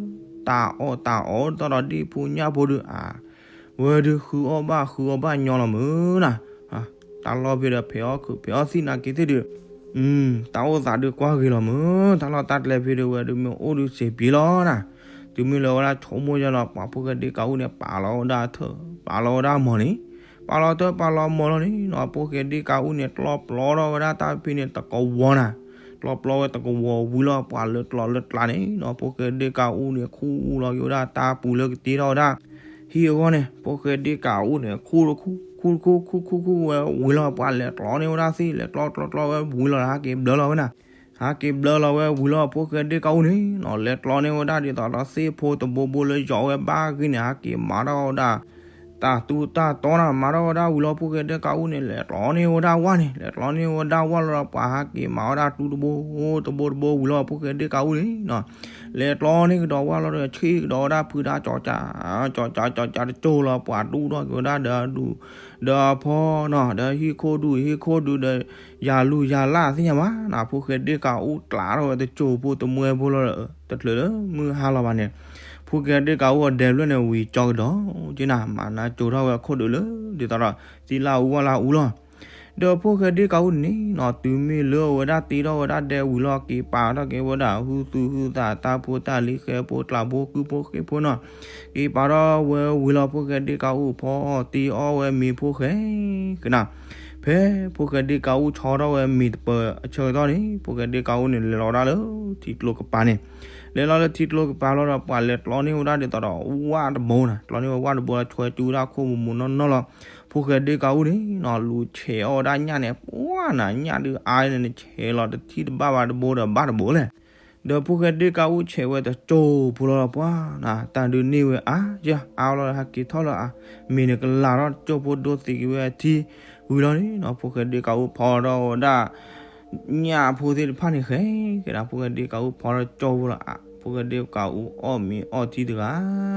တၢ်အီၣ်တၢ်အီတၢ်ဒီးဒ့ၣ်ဖိညၣ်ဖိဒုး အါ ဝဲဒုးဃုအီၣ်ဘၣ်ဃုအီၣ်ဘၣ်ညီလီၤမုၢ်နၤ တၢ်လီၢ်ဖဲဒီးဖဲးအီၣ်ခုးဖဲးအီၣ်သံၣ်နာ်က့သ့ၣ်ဒုး တၢ်အိၣ်သးဒုးကွၢ်ဂ့ၤလီၤမုၢ် တၢ်လီၢ်တၢ်ကျဲဖဲဒုးဝဲဒုးမ့ၢ်အိၣ်ဒုးစ့ပံးလီၤနၤ တုၤမ့ၢ်လၢဝဲဒၣ်ဆိကမိၣ်ယါလီၤ ပှၤဖိၣ်ဃဲဒ့ၣ်ကးအူန့ၣ် ပာ်လီၤဝဲဒၣ်ထၢၣ် ပာ်လီၤဝဲဒၣ်မီၤန့ၣ် ပာ်လီၤထၢၣ်ပာ်လီၤမီၤလီၤန့ၣ်နီၤ ဖိၣ်ဃဲဒ့ၣ်ကးအူန့ၣ် ကျီပျီထီၣ်ဝဲဒၣ်တၢ်ဖဲန့ၣ်တကဝီၤနၤ ကျီပျီဝဲတကဝီၤဝံၤလီၤ ပှၤလၢကျီလၢကျါန့ၣ်နီၤ ဖိၣ်ဃဲဒ့ၣ်ကးအူန့ၣ် ခူၣ်လီၤက့ၤဝဲဒၣ်တၢ်ပူၤလၢကတ့ထီၣ်ဝဲဒၣ် ဟံၣ်အဂီၢ်န့ၣ် ဖိၣ်ဃဲဒ့ၣ်ကးအူန့ၣ် ခူၣ်တခူၣ် ခူၣ်တခူၣ် ခူၣ်ခူၣ်ခူၣ်ဝဲဝံၤလီၤ ပှၤလဲၤကျီန့ၢ်ဝဲဒၣ်သ့ၣ် လဲၤကျီကျီကျီဝဲဝံၤလီၤ ဟးက့ၤဘျၢလီၤဝဲနၤ ဟးက့ၤဘျၢလီၤဝဲဝံၤလီၤ ဖိၣ်ဃဲဒ့ၣ်ကးအူန့ၣ်နီၤ လဲၤကျီန့ၢ်ဝဲဒၣ်ဒ်သိးဒီးသ့ၣ်ဖိတဘိဘိလၢယီၤဝဲဘၣ်ဂ့ၤန့ၣ် ဟးက့ၤမၤထီၣ်ဝဲဒၣ် တ တၢ်သူတၢ်တီနၤ မၤထီၣ်ဝဲဒၣ်ဝံၤလီၤ ဖိၣ်ဃဲဒ့ၣ်ကးအူန့ၣ် လဲၤကျီန့ၢ်ဝဲဒၣ်ဝၣ်န့ၣ် လဲၤကျီန့ၢ်ဝဲဒၣ်ဝၣ်လီၤဒီး ပှၤဟးက့ၤမၤဝဲဒၣ်တူတဘိ တဘိတဘိဝံၤလီၤ ဖိၣ်ဃဲဒ့ၣ်ကးအူန့ၣ်နီၤ လဲၤကျီန့ၢ်ကဒီးဝၣ်လီၤဒီး ဆ့ၣ်ကဒီးဝဲဒၣ်ဖုဒၣ်ကၠီကၠး ကၠီကၠးကၠီကၠးတကၠိၢ်လီၤ ပှၤတူၢ်ထီၣ်က့ၤဝဲဒၣ်ဒီးအဒူၣ်ဒီးအဖီနီၤ ဒီးဟံၣ်ခိၣ်ဒူၣ် ဟံၣ်ခိၣ်ဒူၣ်ဒီး ယၤလူၤယၤလၢ်သ့ၣ်ညါမးနီၤ ဖိၣ်ဃဲဒ့ၣ်ကးအူကျးထီၣ်ဝဲတကၠိၢ်ဖိတမှဲဖိလီၤ တချုးလၢမုၢ်ဟါလီၤဘၣ်န့ၣ် ဖိၣ်ဃဲဒ့ၣ်ကးအူအဒဲဖျၢၣ်န့ၣ် ဝံၤကၠီကဒီးက့နၤ မၤနၢကၠိထီၣ်ဝဲအခိၣ်ဒုးလၢ ဒ်သိးဒီး သံလၢအူဝၣ်လၢအူလီၤ ဒီးဖိၣ်ဃဲဒ့ၣ်ကးအူန့ၣ်နီၤ တုၤမ့ၢ်လၢအဝဲဒၣ်တ့ထီၣ်ဝဲဒၣ်ဒဲဝံၤလီၤ က့ၤပာ်ထီၣ်က့ၤဝဲဒၣ် ဟုသူၣ်ဟုသး တၢ်ဖိတၢ်လံၤ ဃဲဖိကျးဖိကုဖိဃ့ဖိနီၤ က့ၤပာ်ထီၣ်ဝဲဝံၤလီၤ ဖိၣ်ဃဲဒ့ၣ်ကးအူဖီအီၣ်တ့အီၣ်ဝဲမ့ၤဖိဃဲကနၤ ဖဲဖိၣ်ဃဲဒ့ၣ်ကးအူဆီထီၣ်ဝဲမ့ၤတပၢၤအဆၢကတီၢ်န့ၣ် ဖိၣ်ဃဲဒ့ၣ်ကးအူန့ၣ် လဲၤလီၤဝဲဒၣ်လၢထံကျိကပၤန့ၣ် လဲၤလီၤလၢထံကျိကပၤလီၤဒီး ပှၤလဲၤကျီန့ၢ်ဝဲဒၣ်ဒ်သိးဒီး ဝၣ်တဘိနၤ ကျီန့ၢ်ဝဲဝၣ်တဘိလီၤ ဆွဲကၠူဝဲဒၣ်ခိၣ်မူးမူးနီၢ်နီၢ်လီၤ ဖိၣ်ဃဲဒ့ၣ်ကးအူန့ၣ်နီၤ လူၤဆဲးအီၣ်ဝဲဒၣ်ညၣ်န့ၣ် ပှၢ်နၤ ညၣ်ဒုးအါန့ၣ် နဆဲးလီၤတထံၣ်တဘၣ်ဘၣ်တဘိဒီးဘၣ်တဘိလဲၣ် ဒီးဖိၣ်ဃဲဒ့ၣ်ကးအူဆဲးဝဲတကၠိၢ်ဖိလီၤပှၢ်နၤ တၢ်ဒုးန့ၢ်ဝဲအါယၢ်အါလီၤ ဟဲက့ၤထီၣ်လၢအမ့ၤန့ၣ်ကလၤထီၣ်တကၠိၢ်ဖိဒိသံးက့ၤဝဲအထံဝံၤလီၤန့ၣ်နီၤ ဖိၣ်ဃဲဒ့ၣ်ကးအူဖီထီၣ်ဝဲဒၣ် ညၣ်ဖိသ့ၣ်တဖၣ်န့ၣ်ဃဲကနၤ ဖိၣ်ဃဲဒ့ၣ်ကးအူဖီထီၣ်တကၠိၢ်ဖိလီၤ ဖိၣ်ဃဲဒ့ၣ်ကးအူအီၣ်မ့ၤအီၣ်ထံတဂၤလီၤ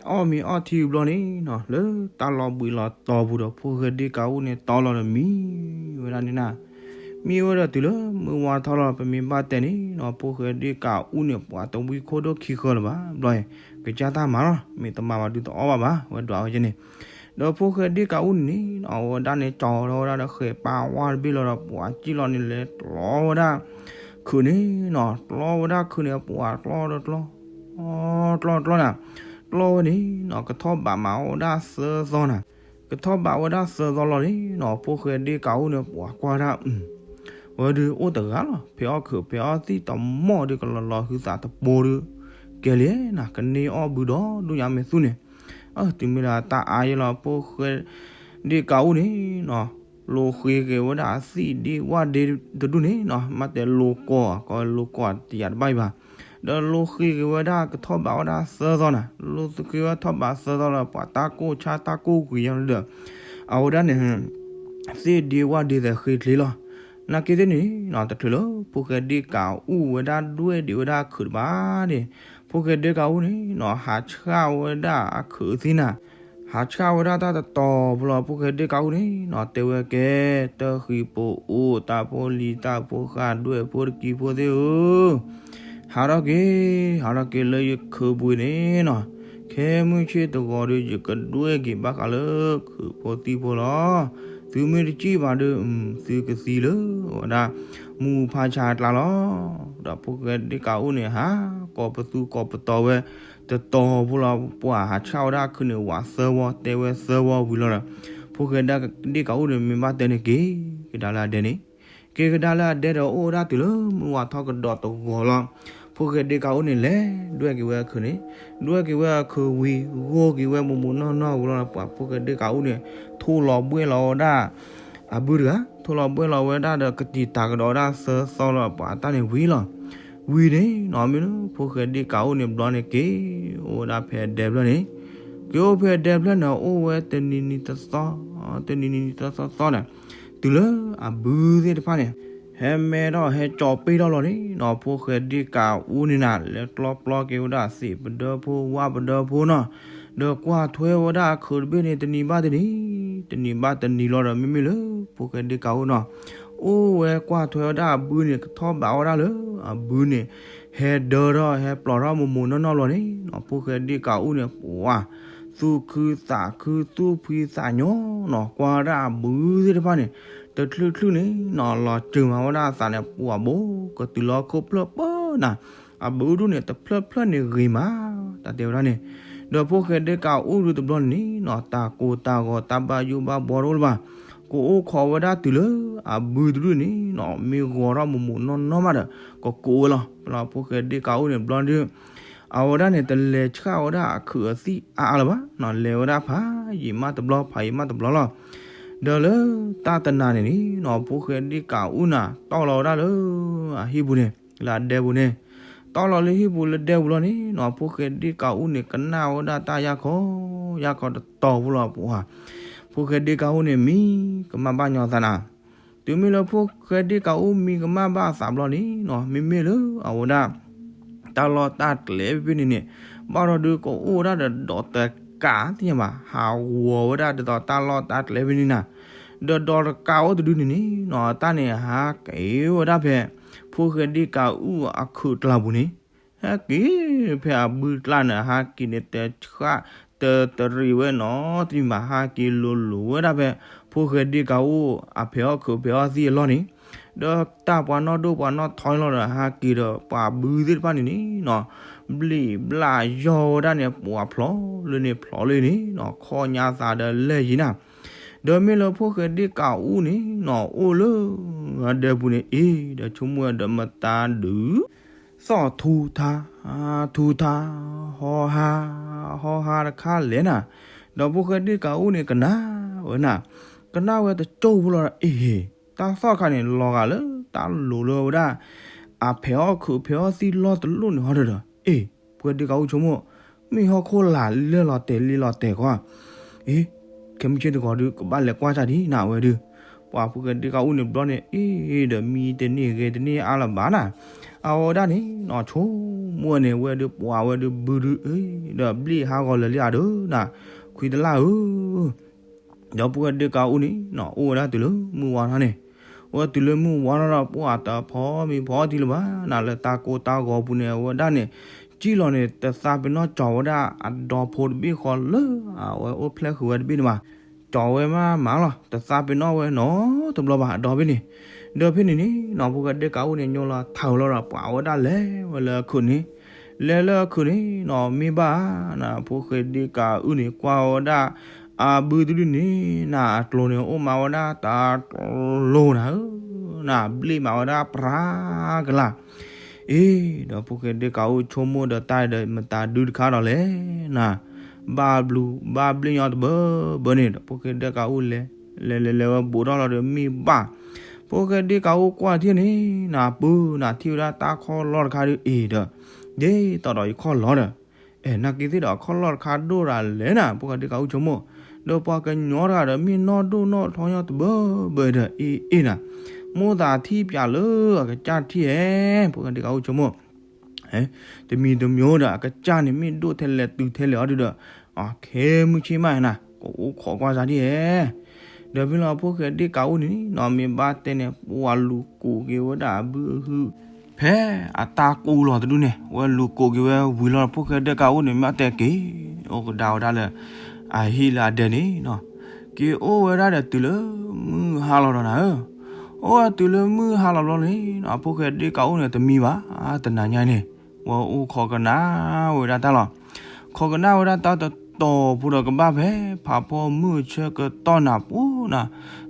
အီၣ်မ့ၤအီၣ်ထံဘျီန့ၣ်နီၤ လၢတၢ်လီၤဘှံးလီၤတီၤပူၤဒီး ဖိၣ်ဃဲဒ့ၣ်ကးအူန့ၣ် တီလီၤဒီးမံဝဲဒၣ်န့ၣ်နၤ မံဝဲဒီးတုၤလၢမုၢ်ဝါထီၣ်လီၤ ပမ့ၢ်ဘၣ်တဲန့ၣ်နီၤ ဖိၣ်ဃဲဒ့ၣ်ကးအူန့ၣ် ပှၤတဝံခိၣ်ဒိၣ်ခံဃၢလၢၤဘၣ် ဘျီအံၤ ကစၢ်တၢ်မၤလီၤ မ့ၢ်တမၤဘၣ်ဒုးတအီၣ်ဘၣ်ဘၣ် ဝဲဒွးဝဲကဲန့ၣ် ဒီးဖိၣ်ဃဲဒ့ၣ်ကးအူန့ၣ်နီၤ အဝဲဒၣ်န့ၣ် ကၠီထီၣ်ဝဲဒၣ်ဒီး ဃဲးပာ်ဝၣ်တဘ့ၣ်လီၤဒီး ပှၤစံၣ်လီၤန့ၣ် လဲၤကျီဝဲဒၣ် ခုးန့ၣ်နီၤ ကျီဝဲဒၣ်ခုးန့ၣ် ပှၤကျီဒီးကျီ ကျီကျီနၤ ကျီဝဲန့ၣ်နီၤ ကထီၣ်ဘးမးဝဲဒၣ်သၢသီနၤ ကထီၣ်ဘးဝဲဒၣ်သၢသီလီၤန့ၣ်နီၤ ဖိၣ်ဃဲဒ့ၣ်ကးအူန့ၣ် ပှၤကွၢ်ဒၣ် ဝဲဒုးအိၣ်တဂၤလီၤ ဖဲအီၣ်ခုး ဖဲအီၣ်သံၣ်တမီၢ်ဒုး ကလီၤလီၤဟုသးတပိၤဒုး ကဲလံနၤ ကန့ၢ်အီၣ်ဘုဒီးဒူၣ်ညါမ့ၢ်သူၣ်န့ၣ် အၢ တုၤမ့ၢ်ဒၣ်တၢ်အါယဲလီၤ ဖိၣ်ဃဲဒ့ၣ်ကးအူန့ၣ်နီၤ လိၤဃ့က့ၤဝဲဒၣ်အသံၣ်ဒ့ဝၣ်ဒ့တဒူၣ်န့ၣ်နီၤ မ့ၢ်တဲလိၤကွီၢ် ကိးလိၤကွီၢ်တယာ်တဘၣ်အံၤဘၣ် ဒီးလိၤဃ့က့ၤဝဲဒၣ်ကထီၣ်ဘးဝဲဒၣ်သၢသီနၤ လိၤဃ့ဝဲထီၣ်ဘးသၢသီလီၤ ပှၤတၢ်ကိၢ်ဆါတၢ်ကိၢ်ကွံာ်ယါဒီး အဝဲဒၣ်န့ၣ် သ့ၣ်ဒ့ဝၣ်ဒ့သဲးဃ့ချ့လီၤ နာ်က့သ့ၣ်န့ၣ်နီၤ တချုးလၢ ဖိၣ်ဃဲဒ့ၣ်ကးအူဝဲဒၣ်ဒွဲၣ်ဒံးဝဲဒၣ်ခုးတဘၣ်န့ၣ် ဖိၣ်ဃဲဒ့ၣ်ကးအူန့ၣ်နီၤ ဟးဆှၣ်ဝဲဒၣ်အခုးသံၣ်နၤ ဟးဆှၣ်ဝဲဒၣ်တၢ်တတီၤဖိလီၤ ဖိၣ်ဃဲဒ့ၣ်ကးအူန့ၣ်နီၤ တဲဝဲကဲ တၢ်ဃံဖိအိၣ် တၢ်ဖိလံၤတၢ်ဖိဃၢ် ဒွဲၣ်ဖိတကံဖိသ့ၣ်ဧၢ ဟးထီၣ်က့ၤ ဟးထီၣ်က့ၤလၢယခုးပူၤန့ၣ်နီၤ ခဲမုၢ်ဆ့ၣ်တဂီၤဒီး ယကဒွဲၣ်က့ၤဘၣ်ဃးလၢခုးဖိသံၣ်ဖိလီၤ. သုမ့ၢ်တစံၣ်ဘၣ်ဒီး သုကသံလၢဝဲဒၣ် မူဖးဆါအကျါလီၤ. ဒီးဖိၣ်ဃဲဒ့ၣ်ကးအူန့ၣ် ဟးကိးပသူကိးပတီၤဝဲ တတီၤဖိလီၤ. ပှၤဟးဆှၣ်ဝဲဒၣ်ခုးန့ၣ် ဝးသၢဝီ တဲဝဲသၢဝီဝံၤလီၤဒီး ဖိၣ်ဃဲဒ့ၣ်ကးအူန့ၣ် မ့ၢ်ဘၣ်တဲန့ၣ် က့ၤကဒါလၢအဒဲန့ၣ် က့ၤကဒါလၢအဒဲဒီး အိၣ်ဝဲဒၣ်တုၤလၢမုၢ်ဝါထီၣ်ကဒီးတဂီၤလီၤ. ဖိၣ်ဃဲဒ့ၣ်ကးအူန့ၣ် လဲၤဒွဲၣ်က့ၤဝဲအခုးန့ၣ်, ဒွဲၣ်က့ၤဝဲအခုးဝံၤ ဂီၢ်က့ၤဝဲမိၢ်မိၢ်နီၢ်နီၢ်ဝံၤလီၤ. ပှၤဖိၣ်ဃဲဒ့ၣ်ကးအူန့ၣ် ထိၣ်လီၤဘှဲၣ်လီၤဝဲဒၣ် အဘုတဂၤ, ထိၣ်လီၤဘှဲၣ်လီၤဝဲဒၣ်ဒီး ကတံာ်တာ်ကဒီးဝဲဒၣ်သၢသီလီၤ. ပှၤတၢ်န့ၣ်ဝံၤလီၤ. ဝံၤန့ၣ်နီၤ မ့ၢ်လၢဖိၣ်ဃဲဒ့ၣ်ကးအူန့ၣ် ဘျီန့ၣ်က့ၤအိၣ်ဝဲဒၣ်ဖဲအဒဲဖျၢၣ်န့ၣ်, က့ၤအိၣ်ဖဲအဒဲဖျၢၣ်န့ၣ် အိၣ်ဝဲတနံၤနံၤတသီ, တနံၤနံၤနံၤသီသီသီန့ၣ် တုၤလၢအဘုသ့ၣ်တဖၣ်န့ၣ် ဟဲမဲထီၣ်ဟဲကၠီၤပ့ၣ်ထီၣ်လီၤန့ၣ်နီၤ, ဖိၣ်ဃဲဒ့ၣ်ကးအူန့ၣ်နၤ လဲၤကျီပျီက့ၤဝဲဒၣ်သ့ၣ်ပဒၢဖိ ဝၣ်ပဒၢဖိနီၤ, ဒီးကွၢ်ထွဲဝဲဒၣ်အခုးတဘ့ၣ်န့ၣ် တနံၤဘၣ်တနံၤ, တနံၤဘၣ်တနံၤလီၤဒီး မ့မ့ၢ်လၢဖိၣ်ဃဲဒ့ၣ်ကးအူနီၤ အိၣ်ဝဲကွၢ်ထွဲဝဲဒၣ်အဘုန့ၣ် ကထီၣ်ဘးဝဲဒၣ်လၢအဘုန့ၣ် ဟဲဒၢထီၣ်ဟဲပျီၢ်ထီၣ်မိၢ်မိၢ်နီၢ်နီၢ်လီၤန့ၣ်နီၤ, ဖိၣ်ဃဲဒ့ၣ်ကးအူန့ၣ် ပှၤ သူၣ်ခုသးခု သူၣ်ဖှံသးညီနီၤ, ကွၢ်ဝဲဒၣ်အဘုသ့ၣ်တဖၣ်န့ၣ် တချုးချုးန့ၣ်နီၤ လီၤစၢၤမးဝဲဒၣ်အသးန့ၣ် ပှၤဘိကတုၤလီၤခိၣ်ဖျၢၣ်ပၢနၤ, အဘုဒူၣ်န့ၣ် တဖျၢၣ်ဖျၢၣ်န့ၣ်ဂ့ၤမး တၢ်တဲဝဲဒၣ်န့ၣ်, ဒီးဖိၣ်ဃဲဒ့ၣ်ကးအူဒုးတဘျီန့ၣ်နီၤ တၢ်ကိၢ်တၢ်ဂီၤတၢ်ဘၣ်ယိၣ်ဘၣ်ဘှီတအိၣ်လၢၤဘၣ်, ကအိၣ်ခိးဝဲဒၣ်တုၤလၢအဘုတဒူၣ်န့ၣ်နီၤ မ့ၢ်ဂီၤထီၣ်မိၢ်မိၢ်နီၢ်နီၢ်မးဒီး ကကိးဝဲလီၤ. ဖိၣ်ဃဲဒ့ၣ်ကးအူန့ၣ်ဘျီဒုး အဝဲဒၣ်န့ၣ် တလဲၤဆှၣ်ဝဲဒၣ်အခုးအသံၣ်အါအါလၢၤဘၣ်နီၤ, လဲၤဝဲဒၣ်ဖးယံာ်မးတဘျီ ဖးယံာ်မးတဘျီလီၤ. ဒီးလၢတၢ်တနၤန့ၣ်န့ၣ်နီၤ ဖိၣ်ဃဲဒ့ၣ်ကးအူနၤ တီၢ်လီၤဝဲဒၣ်လၢအဟံၣ်ပူၤန့ၣ် လၢအဒဲပူၤန့ၣ်, တီၢ်လီၤလၢဟံၣ်ပူၤလၢဒဲပူၤလီၤန့ၣ်နီၤ ဖိၣ်ဃဲဒ့ၣ်ကးအူန့ၣ် ကနၣ်ဝဲဒၣ်တၢ်ယၢ်ခီ ယါခီတတီၤဖိလီၤပှၤ, ဖိၣ်ဃဲဒ့ၣ်ကးအိၣ်န့ၣ် မံကမၣ်ဘၣ်ညီသးနၤ, တုၤမ့ၢ်လၢဖိၣ်ဃဲဒ့ၣ်ကးအိၣ်မံကမၣ်ဘၣ်အသးဘျီန့ၣ်နီၤ မ့မ့ၢ်လၢအဝဲဒၣ် တၢ်လီၢ်တၢ်ကျဲဖဲန့ၣ်န့ၣ် ဘၣ်ဒီးဒုးကအိၣ်ဝဲဒၣ်ဒီးဒီးတကးသ့ၣ်ညါဘၣ် ဟးဂီၤဝဲဒၣ်ဒ်သိးတၢ်လီၢ်တၢ်ကျဲဖဲန့ၣ်နၤ, ဒီးဒီးတကးအိၣ်တဒုန့ၣ်န့ၣ်နီၤ တၢ်န့ၣ်ဟးက့ၤဝဲဒၣ်ဖဲ ဖိၣ်ဃဲဒ့ၣ်ကးအိၣ်အခူးကျါပူၤန့ၣ် ဟဲက့ၤဖဲအဘုကျါန့ၣ် ဟးက့ၤန့ၣ်တဆှး တတရံးဝဲနီတမံၤဘၣ် ဟးက့ၤလိၤလိၤဝဲဒၣ်ဖဲ ဖိၣ်ဃဲဒ့ၣ်ကးအိၣ်အဖဲးအီၣ်ခုးဖဲးအီၣ်သံၣ်အလီၢ်န့ၣ်, ဒီးတၢ်ပှၤနီၣ်ဒိၣ်ပှၤနီၣ်ထီန့ၣ်လီၤဒီး ဟးက့ၤဒီးပှၤဘုသ့ၣ်တဖၣ်န့ၣ်န့ၣ်နီၤ ဘျံးဘျၣ်ယီၢ်ဝဲဒၣ်န့ၣ် ပှၤဖျိးလၢန့ၣ်ဖျိးလၢန့ၣ်နီၤ ခီၣ်ညါသးဒီးလဲၢ်ယံၤနၤ, ဒီးမ့ၢ်လၢဖိၣ်ဃဲဒ့ၣ်ကးအိၣ်န့ၣ်နီၤ အိၣ်လၢအဒဲပူၤန့ၣ် အ့ၣ် ဒီးဆိကမိၣ်ဝဲဒီးမတၤဒုး သီၣ်ထူထါ ထူထါ ဟီဟါ ဟီဟါတခါလဲၣ်နၤ, ဒီးဖိၣ်ဃဲဒ့ၣ်ကးအိၣ်န့ၣ်ကနၣ်ဝဲနၤ, ကနၣ်ဝဲတကၠိၢ်ဖိလီၤဒီး အ့ၣ် တၢ်သီၣ်တခါန့ၣ် လီၤဂာ်လၢတၢ်လိၤလၢဝဲဒၣ် အဖဲးအီၣ်ခုးဖဲးအီၣ်သံၣ်လီၢ်တလိၣ်န့ၣ်ဟီဒီး အ့ၣ် ဖိၣ်ဃဲဒ့ၣ်ကးအိၣ်ဆိကမိၣ် မ့ၢ်ဟီၣ်ခိၣ်လာ်လဲၢ်လီၤတဲာ်လ့လီၤတဲာ်ကွၢ်, အ့ၣ် ခဲမုၢ်ဆ့ၣ်တဂီၤဒုး ကဘၣ်လဲၤကွၢ်တၢ်ဒ်နၤဝဲဒုး, ပှၤဖိၣ်ဃဲဒ့ၣ်ကးအိၣ်န့ၣ်ဘျီန့ၣ် အ့ၣ် ဒီးမံတန့ၢ်ဂဲၤတန့ၢ်အါလၢၤဘၣ်နၤ, အဝဲဒၣ်န့ၣ်နီၤ ဆိကမိၣ်ဝဲန့ၣ် ဝဲဒုးပှၤဝဲဒုးဘုဒုး အ့ၣ် ဒီးဘျ့ၣ်ဟးဂီၤလၢာ်လံအဒုးနၤ, ခွံတလၢ်ဧၢ ဒီးဖိၣ်ဃဲဒ့ၣ်ကးအိၣ်န့ၣ်နီၤ အိၣ်ဝဲဒၣ်တုၤလၢမုၢ်ဝါထီၣ်န့ၣ်, အိၣ်ဝဲတုၤလၢမုၢ်ဝါထီၣ်ဒီး ပှၤတဖီမ့ၤဖီထံလၢၤဘၣ်နၤ လၢတၢ်ကိၢ်တၢ်ဂီၤပူၤန့ၣ် အဝဲဒၣ်န့ၣ် စံၣ်လီၤန့ၣ် တသးပ့ၤနီၣ်ကၠီၤဝဲဒၣ်အဒီဖိတဘ့ၣ်ဃီလၢ အဝဲအိၣ်ဖျဲၣ်ဃုာ်ဝဲတဘ့ၣ်န့ၣ်ဘၣ်, ကၠီၤဝဲမးမးလီၤ တသးပ့ၤနီၣ်ဝဲနီတဘျီဘၣ်အဒီဘ့ၣ်န့ၣ်, ဒီးဖဲန့ၣ်န့ၣ်နီၤ ဖိၣ်ဃဲဒ့ၣ်ကးအိၣ်န့ၣ် ညိလီၤထးလီၤဒီး ပှၤဝဲဒၣ်လဲၤဝဲလၢအခုးန့ၣ်, လဲၤလၢအခုးန့ၣ်နီၤ မ့ၢ်ဘၣ်နၤ ဖိၣ်ဃဲဒ့ၣ်ကးအိၣ်န့ၣ် ကွၢ်ဝဲဒၣ် အဘုတဒုန့ၣ်နၤ အကျိၤန့ၣ် အိၣ်မးဝဲဒၣ်တၢ်ကျိၤနၤဧၢ, နၤဘျ့ၣ်မးဝဲဒၣ်ပြၤကလၤ, အ့ၣ် ဒီးဖိၣ်ဃဲဒ့ၣ်ကးအိၣ်ဆိကမိၣ်ဒီးတၢ်ဒီးမတၤဒုတခါဒီးလဲၣ်နၤ, ဘၣ်ဘျုးဘၣ်ဘျ့ၣ်ညီတဘၢဘၢန့ၣ်ဒီး ဖိၣ်ဃဲဒ့ၣ်ကးအိၣ်လဲၤ လဲၤလဲၤလဲၤဝဲဘူးထီၣ်လီၤဒီး မ့ၢ်ဘၣ် ဖိၣ်ဃဲဒ့ၣ်ကးအိၣ်ကွၢ်ထံၣ်န့ၣ်နၤ ပုၢ်နၤထံၣ်ဝဲဒၣ်တၢ်ခီၣ်လီၢ်တခါဒီး အ့ၣ်ဒီး ဒ်သိးဒီးယခီၣ်လီၢ်ဒီး အဲ နာ်က့သ့ၣ်ဒီးအခီၣ်လီၢ်တခါဒိၣ်ဒၣ်လဲၣ်နၤ ဖိၣ်ဃဲဒ့ၣ်ကးအိၣ်ဆိကမိၣ်, ဒီးပှၤကညီတဂၤဒီးမ့ၢ်နီၢ်ဒိၣ်နီၢ်ထီညီတဘၢဘၢဒီး အ့ၣ်အ့ၣ်နၤ, မိၣ်သးထံၣ်ပၠးလၢအကစၢ်ထံၣ်ဧဲ, ဖိၣ်ဃဲဒ့ၣ်ကးအိၣ်ဆိကမိၣ်, တမံၤတမံၤဒီး အကစၢ်န့ၣ်မ့ၢ်ဒိၣ်ထဲလဲၣ်တုၤထဲလဲၣ်အီၤဒုဒီး, ခဲမုၢ်ဆ့ၣ်မးနၤ ကအိၣ်ခိးကွၢ်စၢ်ဒ်ဧဲ, ဒီးဖဲလီၤဖိၣ်ဃဲဒ့ၣ်ကးအိၣ်န့ၣ်နီၤ မ့ၢ်ဘၣ်တဲန့ၣ် ပှၤလူၤကိးက့ၤဝဲဒၣ်အဘုအဟု ဖဲအတၢ်ကိၢ်လီၤတဒုန့ၣ် ဝဲလူၤကိးက့ၤဝဲဝံၤလီၤ ဖိၣ်ဃဲဒ့ၣ်ကးအိၣ်န့ၣ် မ့ၢ်တဲက့ၤ အိၣ်ကဒါဝဲဒၣ်လၢ အဟံၣ်လၢအဒဲန့ၣ်နီၤ, က့ၤအိၣ်ဝဲဒၣ်ဒီးတုၤလၢမုၢ်ဟါလီၤဒီးနၤဧၢ, အိၣ်ဝဲတုၤလၢမုၢ်ဟါလီၤဘျီန့ၣ်နီၤ ဖိၣ်ဃဲဒ့ၣ်ကးအိၣ်န့ၣ် တမံဘၣ် တနၤညါန့ၣ် ဝဲအိၣ်ခိးကနၣ်ဝဲဒၣ်တၢ်လီၤ, ခိးကနၣ်ဝဲဒၣ်တၢ်တတီၤဖိဒီးကဘၣ်ဖဲ ဖးဖီမုၢ်ဆၢကတီၢ်နၤပူၤနၤ,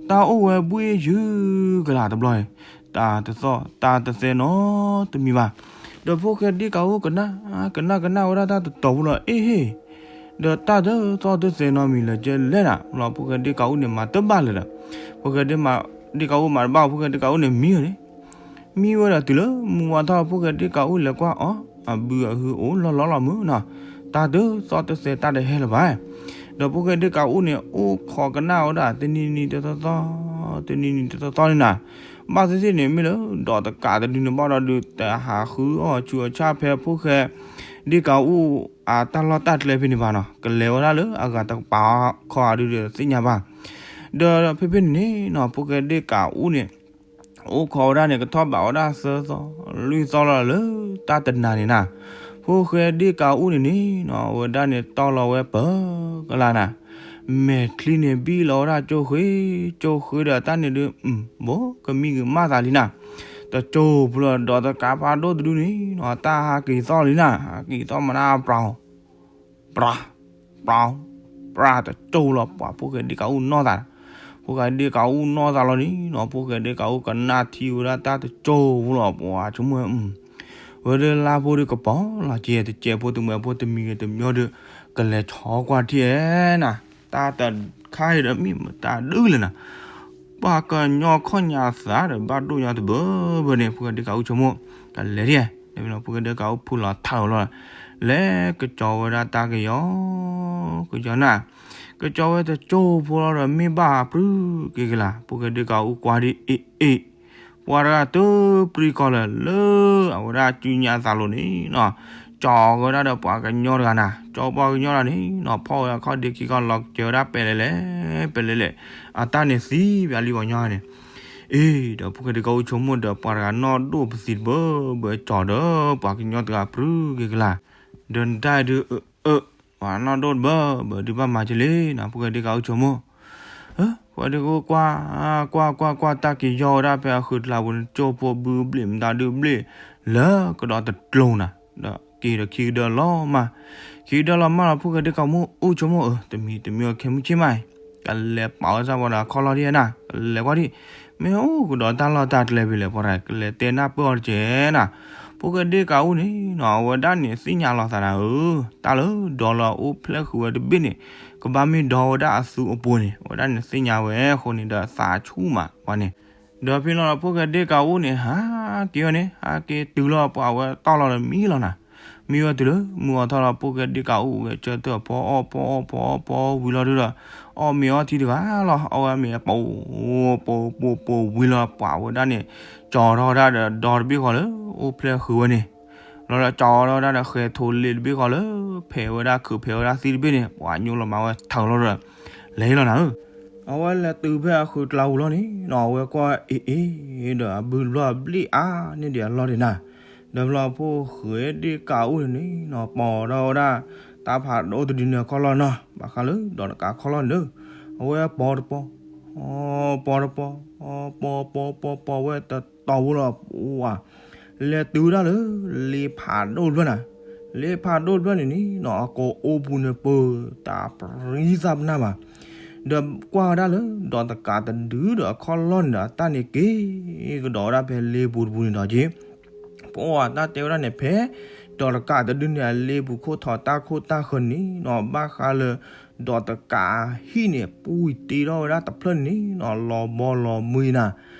တၢ်အိၣ်ဝဲဘှ့ၣ်ယုၢ်ကလာ်တဘျီအံၤ, တၢ်တသီၣ်တၢ်တသဲနီတမံၤဘၣ်, ဒီးဖိၣ်ဃဲဒ့ၣ်ကးအိၣ်ကနၣ် ကနၣ်ကနၣ်ဝဲဒၣ်တၢ်တတီၤဖိလီၤ အ့ၣ်ဟ့ၣ်, ဒီးတၢ်တသီၣ်တသဲနီတမံၤလၢာ်ကဲလဲၣ်နၤ လီၤဖိၣ်ဃဲဒ့ၣ်ကးအိၣ်န့ၣ် မၤတဘၣ်လၢၤဒီး, ဖိၣ်ဃဲဒ့ၣ်မၤ ဒ့ၣ်ကးအိၣ်မၤတဘၣ် ဖိၣ်ဃဲဒ့ၣ်ကးအိၣ်န့ၣ်မံဝဲန့ၣ် မံဝဲဒီးတုၤလၢမုၢ်ဝါထီၣ် ဖိၣ်ဃဲဒ့ၣ်ကးအိၣ်လဲၤကွၢ်အီၤ အဘုအဟုအိၣ်လီၢ်လီၢ်လီၤမုၢ်နီၤ, တၢ်တသီၣ်တသဲတၢ်တဟဲလၢၤဘၣ်, ဒီးဖိၣ်ဃဲဒ့ၣ်ကးအိၣ်န့ၣ် အိၣ်ခိးကနၣ်ဝဲဒၣ် တနံၤနံၤတသီသီ တနံၤနံၤတသီသီန့ၣ်နၤ, ဘၣ်သ့ၣ်သ့ၣ်န့ၣ် မ့ၢ်လၢဒီးတကးတဒုန့ၣ်ဘၣ်ဒီးဒုး တဟးဃုအီၣ်ဆူးအီၣ်ဆၣ်ဖဲဖိၣ်ဃဲဒ့ၣ်ကးအိၣ်အတၢ်လီၢ်တၢ်ကျဲဖဲန့ၣ်ဘၣ်နီၤ, ကလဲၤဝဲဒၣ်လၢအဂၤတကပၤခီအဒုဒီးသ့ၣ်ညါဘၣ်, ဒီးဖဲဖဲန့ၣ်န့ၣ်နီၤ ဖိၣ်ဃဲဒ့ၣ်ကးအိၣ်န့ၣ် အိၣ်ခိးဝဲဒၣ်န့ၣ် ကထီၣ်ဘးဝဲဒၣ်သၢသီ လွံၢ်သီလီၤလၢတၢ်တနၤန့ၣ်နၤ, ဖိၣ်ဃဲဒ့ၣ်ကးအိၣ်န့ၣ်န့ၣ်နီၤ အဝဲဒၣ်န့ၣ်တီၢ်လီၤဝဲပၢၤကလါနၤ, မဲာ်ချံန့ၣ်ဘံၣ်လီၤဝဲဒၣ်ကၠိဃ့, ကၠိဃ့ဒီးတၢ်န့ၣ်ဒုး ဘိကမံကမၣ်သးလံနၤ, တကၠိဖိလီၤဒီးတကးဖးဒိၣ်တဒုန့ၣ်နီၤ တၢ်ဟးက့ၤသီၣ်လံနၤ, ဟးက့ၤသီၣ်မၤနၢ်ပြၤ ပြၤ ပြၤ ပြၤ တကၠိလီၤ ပှၤဖိၣ်ဃဲဒ့ၣ်ကးအိၣ်နီၢ်သး, ဖိၣ်ဃဲဒ့ၣ်ကးအိၣ်နီၢ်သးလီၤန့ၣ်နီၤ ဖိၣ်ဃဲဒ့ၣ်ကးအိၣ်ကနၣ်ထံဝဲဒၣ်တၢ်တကၠိဖိလီၤ ပှၤဆိကမိၣ် ဝဲဒၣ်လါဖိဒီးကပီၤလီၤ ကဲတကဲးဖိတမှဲးဖိတမံၤဂ့ၤတမံၤဒီး ကလဲၤဆီကွၢ်ထံၣ်ဧဲနၤ, တၢ်တခါအံၤဒီးမ့ၢ်မတၤဒုလဲၣ်နၤ, ပှၤကညီခီၣ်ညါသးဒီးဘၣ်ဒိၣ်ညါတဘၢဘၢန့ၣ် ဖိၣ်ဃဲဒ့ၣ်ကးအိၣ်ဆိကမိၣ် ကလဲၤထံၣ်ဧဲ ဖိၣ်ဃဲဒ့ကးအူဖုလီၤထးလီၤ, လဲၤကစီၤဝဲဒၣ်တၢ်ကယီ, ကစီၤနၤ, ကစီၤဝဲတကၠိဖိလီၤဒီး မ့ၢ်ဘၣ်ပြူၤက့ၤကလာ်, ဖိၣ်ဃဲဒ့ကးအူကွၢ်ဒ်အ့ၣ်အ့ၣ်, ပှၤတဂၤတပြံကီၢ်လၢာ်လၢအဝဲဒၣ်စုညါသးလိၤန့ၣ်နီၤ, ကၠီဝဲဒၣ်ဒီးပှၤကညီတဂၤနၤ, ကၠီပှၤကညီတဂၤန့ၣ်နီၤ, ဖီၣ်ဝဲအခီၣ်ဒ့ခံခီၣ်လီၤကစၢၤဝဲဒၣ်ပဲာ်လဲၣ်လဲၣ်, ပဲာ်လဲၣ်လဲၣ်, အတၢ်န့ၣ်သံဘၣ်လံပှၤကညီန့ၣ်, အ့ၣ် ဒီးဖိၣ်ဃဲဒ့ကးအူဆိကမိၣ်ဒီး ပှၤတဂၤနီၢ်ဒိၣ်ပသံတဘၢဘၢ ကၠီဒီးပှၤကညီတဂၤပြူၤက့ၤကလာ်, ဒီးနတၢ်ဒုး အၢ ပှၤနီၢ်ဒိၣ်တဘၢဘၢဒုးဘၣ်မၤကလဲၣ်နီၤ, ဖိၣ်ဃဲဒ့ကးအူဆိကမိၣ် ဖိၣ်ဃဲဒ့ကးအူကွၢ်, ကွၢ်ကွၢ်ကွၢ် တၢ်က့ၤယီၢ်ဝဲဒၣ်ဖဲအဃုာ်တလးပူၤန့ၣ် ကၠိဖိဘုဘျ့ၣ်မတၤဒုဘျ့ၣ်, လၢကဒီးတကျိၤနၤ, ဒီးက့ၤဒီးခံကဒၢလီၤမၢ်, ခံကဒၢလီၤမၢ်လီၤ ဖိၣ်ဃဲဒ့ကးအူဆိကမိၣ် အၢ တမံၤတမံၤအီၤခဲမုၢ်ဆ့ၣ်မး, ကလဲၤပာ်ဝဲစၢ်ပှၤဒီးအခီၣ်လီၢ်ဒ်နၤ, ကလဲၤကွၢ်ဒံး, မ့ၢ်အိၣ်ကဒီးတၢ်လီၢ်တၢ်ကျဲဖဲလဲၣ် ပှၤတဂၤ ကလဲၤတဲနၢ်ပၢၢ်အီၤတက့ၢ်နၤ, ဖိၣ်ဃဲဒ့ကးအူန့ၣ်နီၤ အဝဲဒၣ်န့ၣ်သ့ၣ်ညါလီၤသးနၤဧၢ, တၢ်လၢဒီလၢအအိၣ်ဖျဲၣ်ဃုာ်ဝဲတဘ့ၣ်န့ၣ် ကဘၣ်မ့ၢ်ဒီဝဲဒၣ်အသူအပူၤန့ၣ် အဝဲဒၣ်န့ၣ်သ့ၣ်ညါဝဲအဃိန့ၣ်ဒီးသးဆူၣ်မးပှၤန့ၣ်, ဒီးဖဲလီၤဒီးဖိၣ်ဃဲဒ့ကးအူန့ၣ် ဟးက့ၤဝဲန့ၣ် ဟးက့ၤတုၤလီၤပှၤဝဲတီၢ်လီၤဒီးမံလီၤနၤ, မံဝဲတုၤလၢမုၢ်အီၤထီၣ်လီၤ ဖိၣ်ဃဲဒ့ကးအူဝဲကၢထၢၣ် ဖီအီၣ်ဖီအီၣ်ဖီအီၣ်ဖီအီၣ်ဝံၤလီၤဒုဒီး အီၣ်မ့ၤအီထံတဂၤလီၤ အီၣ်ဝဲမ့ၤပိပိပိဝံၤလီၤ ပှၤဝဲဒၣ်န့ၣ် ကၠီထီၣ်ဝဲဒၣ်ဒီးဒီတဘ့ၣ်ဃီလၢ အိၣ်ဖျဲၣ်ဃုာ်ဝဲန့ၣ်, လီၤဒီးကၠီထီၣ်ဝဲဒၣ်ဒီးဃဲၤထိးလ့တဘ့ၣ်ဃီလၢ ဖဲးဝဲဒၣ်ခုးဖဲးဝဲဒၣ်သံတဘ့ၣ်န့ၣ် ပှၤညိလီၤမၤဝဲထၢလီၤဒီး လဲၤလီၤနၤဧၢ, အဝဲလဲၤတုၤဖဲအဃုာ်တလးပူၤလီၤန့ၣ်နီၤ အဝဲကွၢ်အ့ၣ်အ့ၣ်ဒီးအဘုတဘျီဘျ့ၣ်အါန့ၢ်ဒံးအလီၢ်ဒံးနၤ, ဒီးဖဲလီၤဖိၣ်ဃဲဒ့ကးအူန့ၣ်နီၤ ပိာ်ထီၣ်ဝဲဒၣ် တၢ်ဖးဒိၣ်တဒုန့ၣ်အခီၣ်လီၢ်နီၤ ဘၣ်ဃးလၢဒီးတကးခီၣ်လီၢ်န့ၣ်ဒီး အဝဲပိာ်တပိာ် ပိာ်တပိာ် ပိာ်ပိာ်ပိာ်ပိာ်ဝဲတတီၤဖိလီၤ ပှၤ လဲၤတုၤဝဲဒၣ်လၢ လ့ဖးဒိၣ်တဖျၢၣ်နၤ, လ့ဖးဒိၣ်တဖျၢၣ်န့ၣ်န့ၣ်နီၤ အကိာ်အိပူၤန့ၣ်ပၢၤ တၢ်ပြံသးပနၢ်ဘၣ်, ဒီးကွၢ်ဝဲဒၣ်လၢ ဒီးတကးတဒုဒီးအခီၣ်လီၢ်န့ၣ်ဒီး တၢ်န့ၣ်က့ၤကဒီးဝဲဒၣ်ဖဲလ့ပူၤတပူၤန့ၣ်ဒီးက့ၤ ပှၤတၢ်တဲဝဲဒၣ်န့ၣ် ဖဲဒီးတကးတဒုန့ၣ် အလ့ပူၤခိၣ်ထီၣ်တၢ်ခိၣ်တၢ်ဃၢၤန့ၣ်နီၤ ဘၣ်ဃးလၢ ဒီးတကးဟံၣ်န့ၣ် ပှံၤတ့ထီၣ်ဝဲဒၣ်တဖျၢၣ်န့ၣ်နီၤ လီၤဘီလီၤမုၢ်နၤ,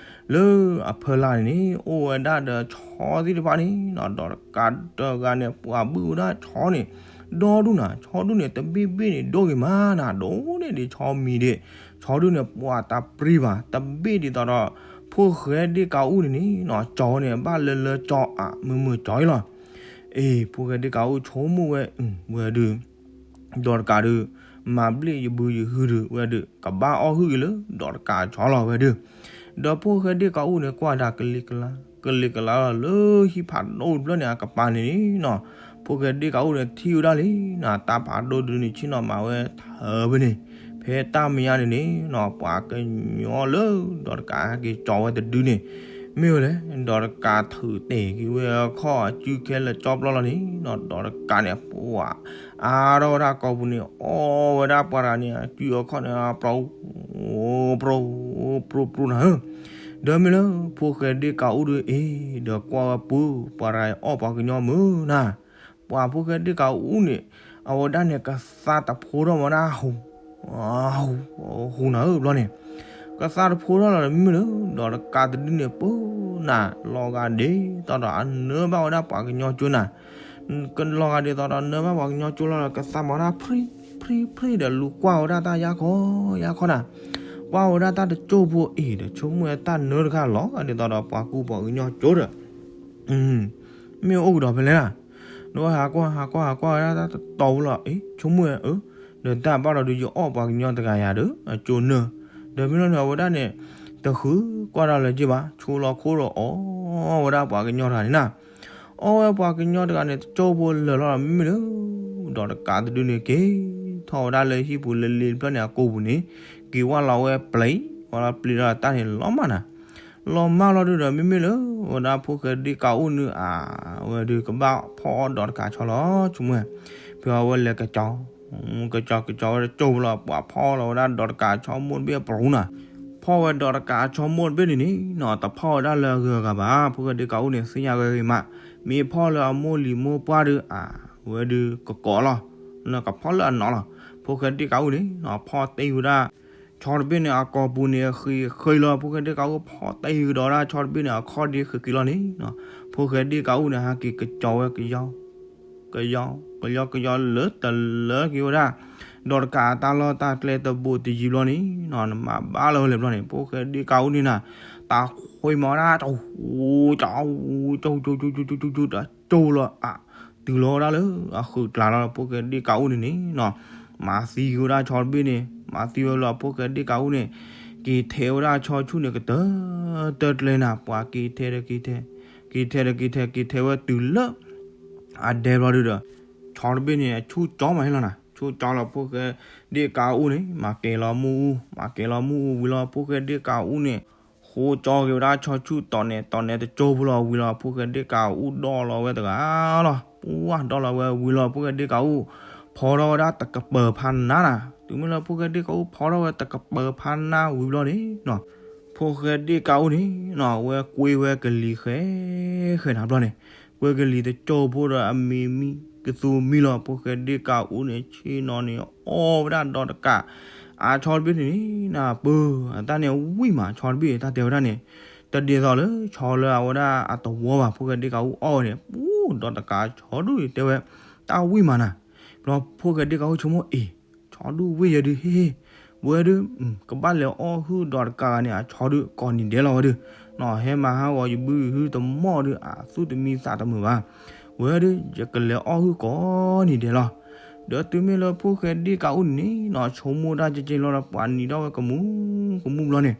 လၢအဖီလာ်န့ၣ်န့ၣ် အိၣ်ဝဲဒၣ်ဒီးဆီသ့ၣ်တဖၣ်န့ၣ်နီၤ ဒီးတကးတဂၤန့ၣ် ပှၤဘုၣ်ဝဲဒၣ်ဆီန့ၣ် ဒီဒူၣ်နၤ, ဆီဒူၣ်န့ၣ် တဘ့ၣ်ဘ့ၣ်န့ၣ် ဒိၣ်ဂ့ၤမးနၤ ဒိၣ်န့ၢ်ဒံးဆီမံၤဒံး, ဆီဒူၣ်န့ၣ် ပှၤတၢ်ပြံဘၣ် တဘ့ၣ်ဒ်သိးဒီး ဖိၣ်ဃဲဒ့ကးအူန့ၣ်န့ၣ်နီၤ ကၠီဝဲန့ၣ် ဘၣ်လၢလၢကၠီအါ မုာ်မုာ်ကၠီအံၤလီၤ. အ့ ဖိၣ်ဃဲဒ့ကးအူဆိကမိၣ်ဝဲ ဝဲဒုး ဒီးတကးဒုး မၤဘျ့ၣ်ယဘုယဟုဒုး ဝဲဒုး ကဘၣ်အီၣ်ဟုၣ်က့ၤလၢ ဒီးတကးဆီလီၤဝဲဒုး, ဒီးဖိၣ်ဃဲဒ့ကးအူန့ၣ် ကွၢ်တၢ်ကလံၤကလါ ကလံၤကလါလီၤလၢဟံၣ်ဖးဒိၣ်တဖျၢၣ်န့ၣ် အကပၤန့ၣ်နီၤ, ဖိၣ်ဃဲဒ့ကးအူန့ၣ် ထံၣ်ဝဲဒၣ်လံနီၤ တၢ်ဖးဒိၣ်တဒုန့ၣ် ဆ့ၣ်နီၤမၤဝဲထၢဖဲန့ၣ်, ဖဲတၢ်မဲာ်ညါန့ၣ်န့ၣ်နီၤ ပှၤကညီလၢဒီးတကးဟဲက့ၤကၠီဝဲတဒုန့ၣ် မ့ၢ်ဝဲလဲၣ်, ဒီးတကးထုးတဲာ်က့ၤဝဲအခီၣ်အစုခဲလၢာ်ကၠီပျီလီၤန့ၣ်နီၤ ဒီးတကးန့ၣ် ပှၤ အါထီၣ်ဝဲဒၣ်ကိာ်ပူၤန့ၣ် အီၣ်ဝဲဒၣ်ပှၤတဂၤန့ၣ် အစုအခီၣ်န့ၣ် ပြိ ပြိ ပြိ ပြိနၤဧၢ, ဒီးမ့ၢ်လၢဖိၣ်ဃဲဒ့ကးအူဒုးအ့ ဒီးကွၢ်ဝဲပူၤ ပှၤတဂၤအံၤအီၣ်ပှၤကညီမုၢ်နၤ, ပှၤဖိၣ်ဃဲဒ့ကးအူန့ၣ် အဝဲဒၣ်န့ၣ် ကသါတဖိထီၣ်မၤဒၣ် ဟူ ဟူနၤဧၢ ဘျီန့ၣ် ကသါတဖိထီၣ်လီၤ မ့မ့ၢ်လၢ ဒီးတကးတဒုန့ၣ် ပူၤနၤ လီၤဂာ်ဒ်သိးဒီးအနၢဘၣ်ဝဲဒၣ်ပှၤကညီကၠိနၤ, လီၤဂာ်ဒ်သိးဒီးနၢဘၣ်ပှၤကညီကၠိလီၤ ကသါမၤဒၣ် ဖြံ ဖြံ ဖြံ ဒီးလူၤကွၢ်ဝဲဒၣ်တၢ်ယါခီ ယါခီနၤ, ကွၢ်ဝဲဒၣ်တၢ်တကၠိဖိအံၤဒီး ဆိကမိၣ်ဝဲတၢ်နၢတခါလီၤဂာ်ဒ်သိးဒီးပှၤကူပှၤကညီကၠိဒီး မ့ၢ်အိၣ်ကဒီးဖဲလဲၣ်နၤ, ဒီးဟးကွၢ် ဟးကွၢ် ဟးကွၢ်ဝဲဒၣ်တတီၤဖိလီၤ အ့ ဆိကမိၣ်ဝဲ အၢ ဒီးတၢ်ဘၣ်ဒီးဒုးယအီၣ်ပှၤကညီတဂၤယၤဒီး အကၠိနၢ, ဒီးမ့ၢ်လီၤန့ၣ် အဝဲဒၣ်န့ၣ် တဃုကွၢ်တၢ်လၢၤက့ဘၣ် ဆိလီၤခိၣ်ဒီးအီၣ်ဝဲဒၣ်ပှၤကညီတဂၤန့ၣ်နၤ, အီၣ်ဝဲပှၤကညီတဂၤန့ၣ် တကၠိဖိလၢာ်လီၤ မ့မ့ၢ်လၢ ဒီးတကးတဒုန့ၣ် က့ၤထီၣ်ဝဲဒၣ်လၢဟံၣ်ပူၤလၢလ့တဖျၢၣ်န့ၣ် အကိာ်ပူၤန့ၣ် က့ၤဝဲလီၤဝဲပျံၤ ဝဲလီၤပျံၤဒီးတၢ်န့ၣ်လီၤမၢ်နၤ လီၤမၢ်လီၤဒုဒီး မ့မ့ၢ်လၢ ဝဲဒၣ်ဖိၣ်ဃဲဒ့ကးအူန့ၣ် အါ ဝဲဒုးကဘၣ်ဖီၣ်အီၣ်ဒီးတကးဆီလီၤ ဆိကမိၣ်ဝဲ, ဖဲအဝဲလဲၤကစီၤ ကစီၤ ကစီၤဝဲတကၠိဖိလီၤ ပှၤဖီၣ်လီၤဝဲဒၣ်ဒီးတကးဆီမိၢ်တဘ့ၣ်အပရူၤနၤ, ဖီၣ်ဝဲဒီးတကးဆီမိၢ်တဘ့ၣ်န့ၣ်န့ၣ်နီၤ တဖီၣ်ဝဲဒၣ်လၢအဂုၤအဂၤဘၣ် ဖိၣ်ဃဲဒ့ကးအူန့ၣ် သ့ၣ်ညါဝဲဂ့ၤမး, မ့ၢ်ဖီၣ်လၢအမိၢ်လံၤမိၢ်ပှၢ်ဒုး အါ ဝဲဒုးကကိးလီၤ, ကဖီၣ်လၢအနီၢ်လီၤ, ဖိၣ်ဃဲဒ့ကးအူန့ၣ်နီၤ ဖီၣ်တ့ၢ်ဝဲဒၣ် ဆီတဘ့ၣ်န့ၣ် အကိာ်ပူၤန့ၣ် ဃံးဃံးလီၤ ဖိၣ်ဃဲဒ့ကးအူဖီၣ်တ့ၢ်ကဒီးဒၣ်ဆီတဘ့ၣ်န့ၣ် အခီၣ်ဒ့ဃံးဃံးလီၤန့ၣ်နီၤ, ဖိ ဖိၣ်ဃဲဒ့ၣ်ကးအူၣ်န့ၣ် ဟဲက့ၤကစီၤဝဲကယီ ကယီ ကယီ ကယီလၢတလၢက့ၤဝဲဒၣ် ဒီးတကးအတၢ်လီၢ်တၢ်ကျဲတဘိးတယံၤဘျီန့ၣ်နီၤ, နမၤဘၣ်လၢဝဲလဲၤဘျီန့ၣ် ဖိၣ်ဃဲဒ့ၣ်ကးအူၣ်န့ၣ်နၤ, တၢ်ခွံမၤဝဲဒၣ် တၢ်ဟူ တၢ်ဟူ ကၠိကၠိကၠိကၠိကၠိကၠိ တၢ်ကၠိလီၤအ တုၤလီၤဝဲဒၣ်လၢအဃုာ်ကျါလီၤ ဖိၣ်ဃဲဒ့ၣ်ကးအူၣ်န့ၣ်န့ၣ်နီၤ, မၤသံက့ၤဝဲဒၣ်ဆီတဘ့ၣ်န့ၣ် မၤသံဝဲလၢဖိၣ်ဃဲဒ့ၣ်ကးအူၣ်န့ၣ် က့ၤထဲးဝဲဒၣ်ဆီဆူၣ်န့ၣ် ကတၢၢ်တၢၢ်ကျဲနၤ, ပှၤက့ၤထဲးဒီးက့ၤထဲး က့ၤထဲးဒီးက့ၤထဲး က့ၤထဲးဝဲတုၤလၢ အဒဲဘျီဒုဒီး ဆီတဘ့ၣ်န့ၣ် အဆူၣ်ကၠီမးဟ့ၣ်လီၤနၤ, ဆူၣ်ကၠီလီၤ ဖိၣ်ဃဲဒ့ၣ်ကးအူၣ်န့ၣ် မၤကဲၤလီၤမုၢ်အူ မၤကဲၤလီၤမုၢ်အူဝံၤလီၤ ဖိၣ်ဃဲဒ့ၣ်ကးအူၣ်န့ၣ် ဃိကၠီက့ၤဝဲဒၣ်ဆီဆူၣ်တီၤနဲၤတီၤနဲၤတကၠိဖိလီၤဝံၤလီၤ ဖိၣ်ဃဲဒ့ၣ်ကးအူၣ်ဒီၣ်လီၤဝဲတဂၤလီၤ, ပှၢ်ဒီၣ်လီၤဝဲဝံၤလီၤ ဖိၣ်ဃဲဒ့ၣ်ကးအူၣ် ဖီထီၣ်ဝဲဒၣ်တကပၤဖးနါနၤ, တုၤမ့ၢ်လၢဖိၣ်ဃဲဒ့ၣ်ကးအူၣ်ဖီထီၣ်ဝဲတကပၤဖးနါဝံၤဘျီန့ၣ်နီၤ ဖိၣ်ဃဲဒ့ၣ်ကးအူၣ်န့ၣ်နီၤ အဝဲကွ့ဝဲကလံၤဃဲဃဲနၤဘျီန့ၣ်, ကွ့ကလံၤတကၠိဖိဒီးအမံၤမံၤကသူမံလီၤ ဖိၣ်ဃဲဒ့ၣ်ကးအူၣ်န့ၣ် ဆ့ၣ်နီၤန့ၣ် အီၣ်ဝဲဒၣ်ဒီးတကး အဆီတဘ့ၣ်န့ၣ်န့ၣ် ပၢ်အတၢ်န့ၣ်ဝံၣ်မးဆီတဘ့ၣ် တၢ်တဲဝဲဒၣ်န့ၣ် တဒ်သိးလၢဆီလၢအဝဲဒၣ်အတဝီဘၣ် ဖိၣ်ဃဲဒ့ၣ်ကးအူၣ်အီၣ်ဝဲန့ၣ် ပူဒီးတကးဆီဒုၣ်တဲဝဲ တၢ်ဝံၣ်မးနၤ, ဘျီဖိၣ်ဃဲဒ့ၣ်ကးအူၣ်ဆိကမိၣ်အ့ၣ် ဆီဒုၣ်ဝံၣ်ယဲဒုးဟ့ၣ်ဟ့ၣ်, ဝဲဒုး ကဘၣ်လဲၤအီၣ်ဟုၣ်ဒီးတကးဂၤန့ၣ် အဆီဒုၣ်ကိးနံၤဒဲးလီၤဝဲဒုး, နီၤဟဲမၤဟးဂီၤယဘုယဟုတမီၢ်ဒုး အသူၣ်တမံသးတမုာ်ဘၣ်, ဝဲဒုး ယကလဲၤအီၣ်ဟုၣ်ကိးနံၤဒဲးလီၤ, ဒီးတုၤမ့ၢ်လၢဖိၣ်ဃဲဒ့ၣ်ကးအူၣ်န့ၣ်နီၤ ဆိကမိၣ်တၢ်ကဲကဲလီၤဒီး ပှၤနံၤထီၣ်ဝဲကမူကမူဘျီန့ၣ်,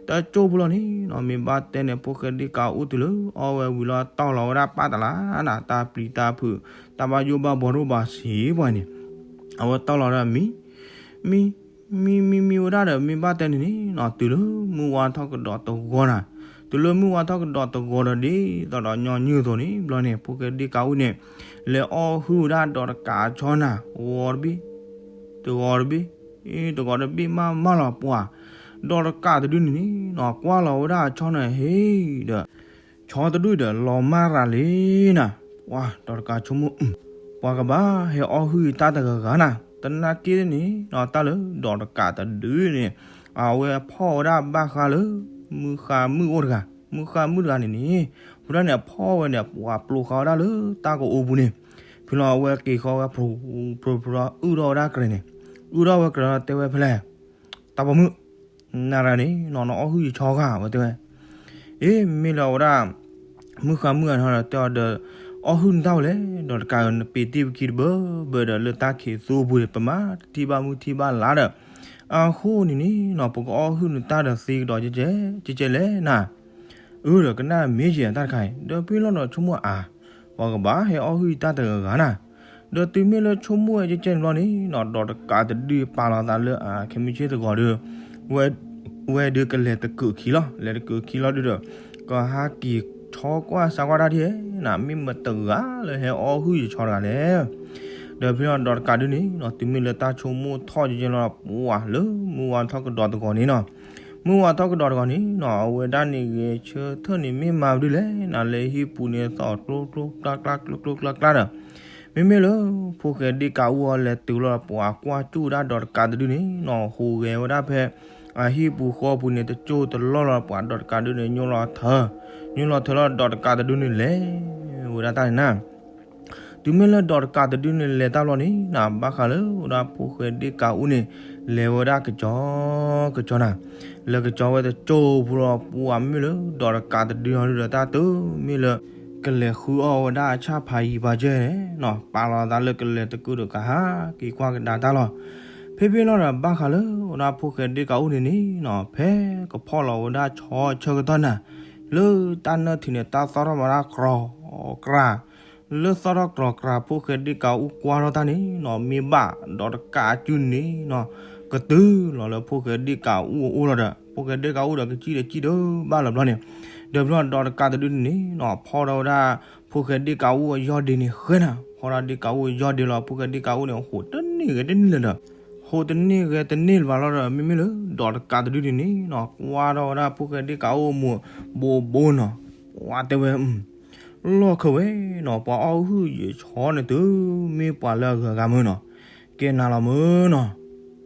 တကၠိဖိလီၤန့ၣ်နီၤ မ့ၢ်ဘၣ်တဲန့ၣ် ဖိၣ်ဃဲဒ့ၣ်ကးအူၣ်တုၤလၢအီၣ်ဝဲဝံၤလီၤ တီၢ်လီၤဝဲဒၣ်ပၢ်တလးနၤ တၢ်ပျံၤတၢ်ဖုး တၢ်ဘၣ်ယိၣ်ဘၣ်ဘှီတအိၣ်ဘၣ်စ့ပှၤန့ၣ်, အဝဲတီၢ်လီၤဒီးမံ မံ မံမံမံဝဲဒၣ်ဒီး မ့ၢ်ဘၣ်တဲန့ၣ်န့ၣ်နီၤ တုၤလၢမုၢ်ဝါထီၣ်ကဒီးတဂီၤနၤ, တုၤလၢမုၢ်ဝါထီၣ်ကဒီးတဂီၤဒီး ဒ်သိးဒီးညီနုၢ်အသိးန့ၣ် ဘျီန့ၣ် ဖိၣ်ဃဲဒ့ၣ်ကးအူၣ်န့ၣ် လဲၤအီၣ်ဟုၣ်ဝဲဒၣ်ဒီးတကးဆီနၤ ဂီၤတဘ့ၣ် တဂီၤတဘ့ၣ် တဂီၤတဘ့ၣ်မးမးလီၤပှၤ, ဒီးတကးတဒုန့ၣ်န့ၣ်နီၤ ကွၢ်လီၤဝဲဒၣ်အဆီန့ၣ် ဟ့ၣ်ဒီး ဆီတဒုဒီး လီၤမၢ်ရၤလံနၤ, ပှၤဒီးတကးဆိကမိၣ် ပှၤကဘၣ်ဟဲအီၣ်ဟုၣ်အံၤတၢ်တဂၤဂၤနၤ, သနာ်က့န့ၣ်နီၤ တၢ်လၢဒီးတကးတဒုန့ၣ် အဝဲဖီၣ်ဝဲဒၣ်ဘၣ်ဃးလၢ မုၢ်ဃါမုၣ်အိၣ်တဂၤ, မုၢ်ဃါမုၣ်တဂၤန့ၣ်န့ၣ် အဃိဒၣ်န့ၣ် အဖီၣ်ဝဲန့ၣ် ပှၤပျိးဃာ်ဝဲဒၣ်လၢတၢ်ကအိပူၤန့ၣ်, ဖဲလီၤအဝဲက့ၤဃီဝဲ ဖျိဖျိဖျိ အုၣ်ထီၣ်ဝဲဒၣ်ကြဲးန့ၣ်, အုၣ်ထီၣ်ဝဲကြဲးလီၤတဲဝဲဖဲလဲၣ် တၢ်ပိာ်မုၣ် နၤရၤန့ၣ်နီၤ နအီၣ်ဟုၣ်ယဆီဧါ ဝဲတဲဝဲ, အ့ မ့ၢ်လၢအဝဲဒၣ် မုၢ်ဃါမုၣ်ဂၤန့ၣ်ဒီး တဲအီၤဒီး အီၣ်ဟုၣ်နတၢ်ဝဲလဲၣ် ဒီးတကးနပ့ၤတ့ၢ်ပခံတဘၢဘၢဒီး လၢတၢ်ခံးသူအပူၤန့ၣ် ပမၤတထံၣ်ဘၣ်မုၢ်ထံၣ်ဘၣ်လါဒီး အဃိန့ၣ်န့ၣ်နီၤ ပကအီၣ်ဟုၣ်နတၢ်ဒီးသ့ကဒီးကဲကဲ ကဲကဲလဲၣ်နၤ, အၢ ဒီးကနၣ်မ့ၢ်ယဲၤတၢ်တခါအံၤ ဒီးဖဲလီၤဒီးဆိကမိၣ်အါ ပှၤကဘၣ်ဟဲအီၣ်ဟုၣ်အံၤတၢ်တဂၤဂၤနၤ, ဒီးတုၤမ့ၢ်လၢဆိကမိၣ်ဝဲကဲကဲန့ၣ်ဘျီန့ၣ်နီၤ ဒီးတကးတဒုပာ်လီၤသးလၢအခဲမုၢ်ဆ့ၣ်တဂီၤဒီး ဝဲဒုးကလဲၤတကုးခံလီၤ လဲၤတကုးခံလီၤဒုးဒီး ကဟးက့ၤဆီကွၢ်စါကွၢ်တၢ်ဒ်နၤ မ့ၢ်မတဂၤလၢဟဲအီၣ်ဟုၣ်ယဆီတဂၤလဲၣ်, ဒီးဖဲလီၤဒီးတကးဒုန့ၣ်နီၤ တုၤမ့ၢ်လၢတၢ်ဆိကမိၣ်ထီၣ်ကဲကဲလီၤ ပှၤလၢမုၢ်ဝါထီၣ်ကဒီးတဂီၤန့ၣ်နီၤ မုၢ်ဝါထီၣ်ကဒီးတဂီၤန့ၣ်နီၤ အဝဲဒၣ်န့ၣ်ဂဲၤဆၢထၢၣ်န့ၣ်မ့ၢ်မၤဒ်လဲၣ်နၤ လၢဟံၣ်ပူၤန့ၣ်သီၣ်ကျိကျိကျါကျါကျိကျိကျါကျါဒီး မ့မ့ၢ်လၢ ဖိၣ်ဃဲဒ့ၣ်ကးအူၣ်အီၤလဲၤတုၤလီၤ ပှၤကွၢ်ကၠူၣ်ဝဲဒၣ်ဒီးတကးတဒုန့ၣ်နီၤ ဟူးဂဲၤဝဲဒၣ်ဖဲ အဟံၣ်ပူၤဃီပူၤန့ၣ် တကၠိတလီၢ်လီၤ ပှၤဒီးတကးတဒုန့ၣ် ညိလီၤထၢ ညိလီၤထၢလီၤဒီးတကးတဒုန့ၣ်လဲၤဝဲဒၣ်တၢ်န့ၣ်နၤ တုၤမ့ၢ်လၢဒီးတကးတဒုန့ၣ်လဲၤတၢ်ဘျီန့ၣ်နၤ ဘၣ်ဃးလၢဝဲဒၣ်ဖိၣ်ဃဲဒ့ၣ်ကးအူၣ်န့ၣ် လဲၤဝဲဒၣ်ကစီၤကစီၤနၤ လဲၤကစီၤဝဲတကၠိဖိလီၤ ပှၤမ့မ့ၢ်လၢဒီးတကးတဒုအီၤဒုဒီးတၢ်တုၤမ့ၢ်လၢ ကလဲၤဃုအီၣ်ဝဲဒၣ်အဆၣ်ဖးယံၤပာ်စၢၤန့ၣ်နီၤ ပာ်လီၤသးလၢကလဲၤတကုးဒီးကဟးက့ၤကွၢ်ကဒါတၢ်လီၤ. ဖဲဖဲလီၤဒီးဘၣ်ဃးလၢဝဲဒၣ်ဖိၣ်ဃဲဒ့ၣ်ကးအူၣ်န့ၣ်န့ၣ်နီၤ ဖဲကဖီၣ်လီၤဝဲဒၣ်ဆီဆၢကတီၢ်နၤ လၢတၢ်နၢၣ်ထံးန့ၣ် တၢ်သီၣ်ထီၣ်မၤတၢ်ကြီၤကြၤ လၢသီၣ်ထီၣ်ကြီၤကြၤ ဖိၣ်ဃဲဒ့ၣ်ကးအူၣ်ကွၢ်ထီၣ်တၢ်န့ၣ်နီၤ မ့ၢ်ဘၣ်ဒီးတကးအကၠူၣ်န့ၣ်နီၤ ကတုၤလီၤလၢဖိၣ်ဃဲဒ့ၣ်ကးအူၣ်အအိၣ်လီၤဒီး ဖိၣ်ဃဲဒ့ၣ်ကးအူၣ်ဒီးကစံၣ်ဒီးစံၣ်ဒၢဘၣ်လီၤဘျီန့ၣ် ဒီးဖဲလီၤဒီးတကးတဒုန့ၣ်နီၤ ဖီၣ်ထီၣ်ဝဲဒၣ် ဖိၣ်ဃဲဒ့ၣ်ကးအူၣ်အယီၢ်ဒ့န့ၣ်ဃဲနၤ ဖီၣ်ထီၣ်ဒ့ၣ်ကးအူၣ်အယီၢ်ဒ့လီၤ ဖိၣ်ဃဲဒ့ၣ်ကးအူၣ်န့ၣ် ဟိးတန့ၢ်ဂဲၤတန့ၢ်လၢၤဒီး ဟိးတန့ၢ်ဂဲၤတန့ၢ်လၢၤဘၣ်လီၤဒီး မ့မ့ၢ်လၢဒီးတကးတဒုန့ၣ်နီၤ ကွၢ်ထီၣ်ဝဲဒၣ်ဖိၣ်ဃဲဒ့ၣ်ကးအူၣ်အမိၢ်ဘိးဘိနီၤ ပှၤတဲဝဲ လီၢ်ခၢဝဲနီၤ ပှၤအီၣ်ဟုၣ်ယဲၤဆီန့ၣ် တုၤမ့ၢ်ပှၤလၢအဂၤဂၤမုၢ်နီၤ ကဲနၤလီၤမုၢ်နီၤ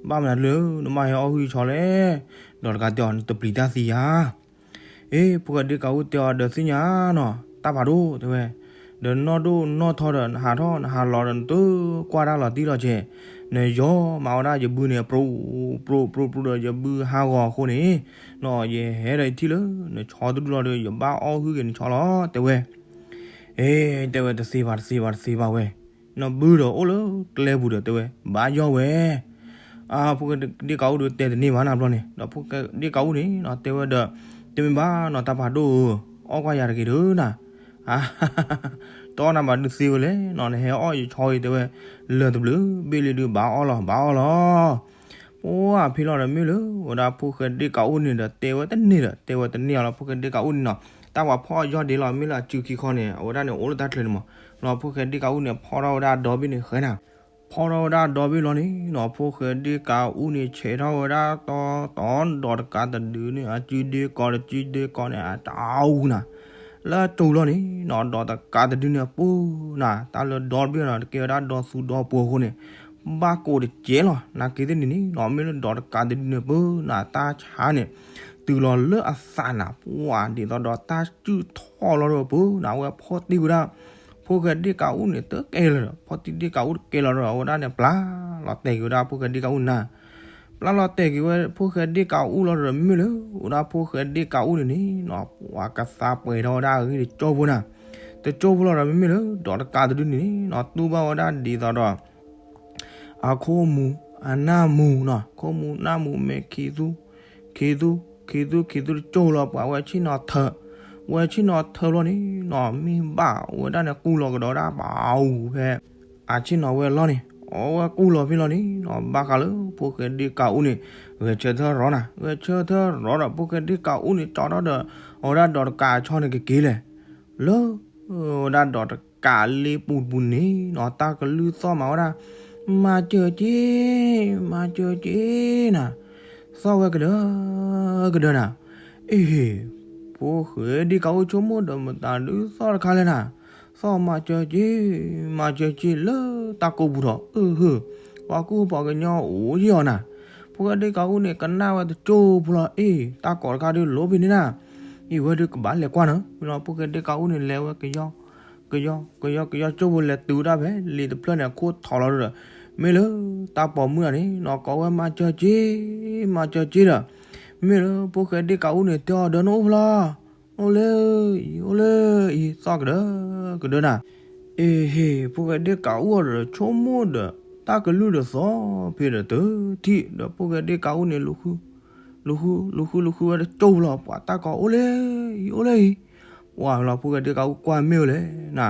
ဘၣ်မနုၤလၢနဘၣ်ဟဲအီၣ်ဟုၣ်ယဲၤဆီလဲၣ် ဒီးတကးတဲအီၤ နတပျံၤတၢ်သံဧါ အ့ ဖိၣ်ဃဲဒ့ၣ်ကးအူၣ်တဲအီၤဒီးသ့ၣ်ညါနီၤ တၢ်ဖးဒိၣ်တဲဝဲ, ဒီးနီၢ်ဒိၣ်နီၢ်ထီဒီး နဟးထီၣ်နဟးလီၤဒီး နတကွၢ်တၢ်လီၤတံၢ်လီၤဆဲး, နယီၤမးဝဲဒၣ်ယဘုန့ၣ် ပြူးပြူးပြူးဒီး ယဘုဟးဂီၤအဃိန့ၣ်, နီၢ်ယဟဲဒီးယထံၣ်လၢ နဆီတဒူၣ်လီၤဒီး ယဘၣ်အီၣ်ဟုၣ်က့ၤနဆီလီၤ တဲဝဲ. အ့ တဲဝဲ တသ့ဘၣ် တသ့ဘၣ် တသ့ဘၣ်ဝဲ, နဘုဒီးအိၣ်လၢကျဲပူၤဒီး တဲဝဲ ဘၣ်ယီၢ်ဝဲ. အ ဖိၣ်ဃဲဒ့ၣ်ကးအူဒီးတဲတန့ၢ်ဘၣ်နၤဘျီန့ၣ်, ဒီးဖိၣ်ဃဲဒ့ၣ်ကးအူန့ၣ်နီၤ တဲဝဲဒီး, တမ့ၢ်ဘၣ်နီၤ တၢ်ဖးဒိၣ်ဧၢ, အီၣ်ကွၢ်ယၤတဂ့ၤဒုးနၤ, တအီၣ်နၤဘၣ်ဒုးသ့ဝဲလဲၣ်နီၤ, နဟဲအီၣ်ယဆီအံၤ တဲဝဲ, လၢၢ်တဘျုးဘ့ၣ်လံဒုး ဘၣ်အီၣ်လီၤ ဘၣ်အီၣ်လီၤ. ပှၢ်ဖဲလီၤဒီး မ့ၢ်လၢဝဲဒၣ်ဖိၣ်ဃဲဒ့ၣ်ကးအူန့ၣ်ဒီး တဲဝဲတန့ၢ်ဒီး တဲဝဲတန့ၢ်အီၤလီၤ. ဖိၣ်ဃဲဒ့ၣ်ကးအူန့ၣ်နီၤ တၢ်ပှၤဖီၣ်ယီၢ်ဒ့လီၤ မ့ၢ်လၢအစုခံခီန့ၣ် အဝဲဒၣ်န့ၣ် အိၣ်လၢတၢ်ချၢန့ၣ်မး, လီၤဖိၣ်ဃဲဒ့ၣ်ကးအူန့ၣ် ဖီထီၣ်ဝဲဒၣ်ဒီဘ့ၣ်န့ၣ်ဃဲနၤ, ဖီထီၣ်ဝဲဒၣ်ဒီဘ့ၣ်လီၤန့ၣ်နီၤ ဖိၣ်ဃဲဒ့ၣ်ကးအူန့ၣ် ဆဲးထီၣ်ဝဲဒၣ်တီတီဒီးတကးတဒုန့ၣ် အစုဒ့ကီးတစုဒ့ကီးန့ၣ် အတအူနၤ, လၢအတူၤလီၤန့ၣ်နီၤ ဒီးတကးတဒုန့ၣ် ပူၤနၤ တၢ်လၢဒီဘ့ၣ်နီၤ တကဲဝဲဒၣ်ဒီသူဒီပှိၤအဃိန့ၣ် ဘၣ်ကိးတကဲလီၤ နာ်က့သ့ၣ်န့ၣ်န့ၣ်နီၤ မ့ၢ်လၢဒီးတကးတဒုန့ၣ် ပူၤနၤ တၢ်ဆါန့ၣ် တုၤလီၤလၢအသးနၤ ပှၢ်ဒ်သိးဒီးတၢ်စုၣ်ထီၣ်လီၤဒီး ပူၤနၤ အဝဲဖီၣ်တံၢ်ဝဲဒၣ် ဖိၣ်ဃဲဒ့ၣ်ကးအူန့ၣ် တကဲလၢၤဒီး ဖီၣ်တံၢ်ဒ့ၣ်ကးအူတကဲလီၤဒီး အဝဲဒၣ်န့ၣ် ပျၢ်လီၤတဲာ်က့ၤဝဲဒၣ်ဖိၣ်ဃဲဒ့ၣ်ကးအူနၤ ပျၢ်လီၤတဲာ်က့ၤဝဲဖိၣ်ဃဲဒ့ၣ်ကးအူလီၤဒီး မ့ၢ်လၢဝဲဒၣ်ဖိၣ်ဃဲဒ့ၣ်ကးအူန့ၣ်န့ၣ်နီၤ ပှၤကသးပှဲၤထီၣ်ဝဲဒၣ်အဂ့ၢ်တကၠိဖိနၤ, တကၠိဖိလီၤဒီး မ့မ့ၢ်လၢဒီးတကးတဒုန့ၣ်န့ၣ်နီၤ တူၢ်ဘၣ်ဝဲဒၣ်ဒ်သိးဒီး အခိၣ်မူၤအနၢ်မူၤနီၤ ခိၣ်မူၤနၢ်မူၤမဲာ်ခံသူ ခံသူ ခံသူ ခံသူတကၠိလီၤ ပှၤဝဲဆ့ၣ်နီၤထၢ, ဝဲဆ့ၣ်နီၤထၢလီၤန့ၣ်နီၤ မ့ၢ်ဘၣ်ဝဲဒၣ်န့ၣ် ကူလီၤကဒီးဝဲဒၣ်ပှၤအူဖဲ အဆ့ၣ်နီၤဝဲလီၤန့ၣ် အဝဲကူလီၤဖဲလီၤန့ၣ်နီၤ ဘၣ်ဃးလၢဖိၣ်ဃဲဒ့ၣ်ကးအူန့ၣ် ဂဲၤဆၢထၢၣ်ရီနၤ ဂဲၤဆၢထၢၣ်ရီဒီး ဖိၣ်ဃဲဒ့ၣ်ကးအူန့ၣ် ကၠီထီၣ်ဒီး အဝဲဒၣ်ဒီးတကးအဆီန့ၣ်ကက့ၤလဲၣ် လၢ ဝဲဒၣ်ဒီးတကးလ့ပူၤတပူၤန့ၣ်နီၤ တၢ်ကလုၢ်သီၣ်မးဝဲဒၣ် မၤစၢၤက့ၤ မၤစၢၤက့ၤနၤ သီၣ်ဝဲကဒၢ ကဒၢနၤ အ့ၣ် ဖိၣ်ဃဲဒ့ၣ်ကးအူဆိကမိၣ်ဒီး မတၤဒုးသီၣ်တခါလဲၣ်နၤ သီၣ်မၤစၢၤက့ၤ မၤစၢၤက့ၤလၢတၢ်ကိးပူၤထီၣ် အၢ ပှၤကူပှၤကညီအိၣ်ယံာ်အီၤနၤ ဖိၣ်ဃဲဒ့ၣ်ကးအူန့ၣ် ကနၣ်ဝဲတကၠိဖိလီၤ အ့ၣ် တၢ်ကိးတခါဒုးလိၣ်ဖဲန့ၣ်နၤ အ့ၣ် ဝဲဒုးကဘၣ်လဲၤကွၢ်နီၤ မ့ၢ်လီၤဖိၣ်ဃဲဒ့ၣ်ကးအူန့ၣ် လဲၤဝဲကယီ ကယီ ကယီ ကယီကၠိဖိလဲၤတုၤဝဲဒၣ်ဖဲလံာ်တဖျၢၣ်န့ၣ် အခိၣ်ထီၣ်လီၤဒီး မ့ၢ်လၢတၢ်ပိာ်မုၣ်တဂၤန့ၣ်နီၤ ကိးဝဲမၤစၢၤက့ၤ မၤစၢၤက့ၤဒီး မ့ၢ်လၢဖိၣ်ဃဲဒ့ၣ်ကးအူန့ၣ် တဲအီၤဒီး နအိၣ်ဖဲလဲၣ် အိၣ်လၢအံၤ အိၣ်လၢအံၤ သီၣ်ကဒၢ ကဒၢနၤ အ့ၣ် ဟ့ၣ် ဖိၣ်ဃဲဒ့ၣ်ကးအူအီၤဒီး ဆိကမိၣ်ဒီး တၢ်ကလုၢ်ဒီးသီၣ်ဖဲဒီးတထံၣ်ဒီး ဖိၣ်ဃဲဒ့ၣ်ကးအူန့ၣ် လူၤဃု လူၤဃု လူၤဃု လူၤဃုဝဲတကၠိဖိလီၤ ပှၤတၢ်ကိးအိၣ်လၢအံၤ အိၣ်လၢအံၤ ပှၤလီၤ ဖိၣ်ဃဲဒ့ၣ်ကးအူကွၢ်မ့ၢ်ဝဲလဲၣ်နၤ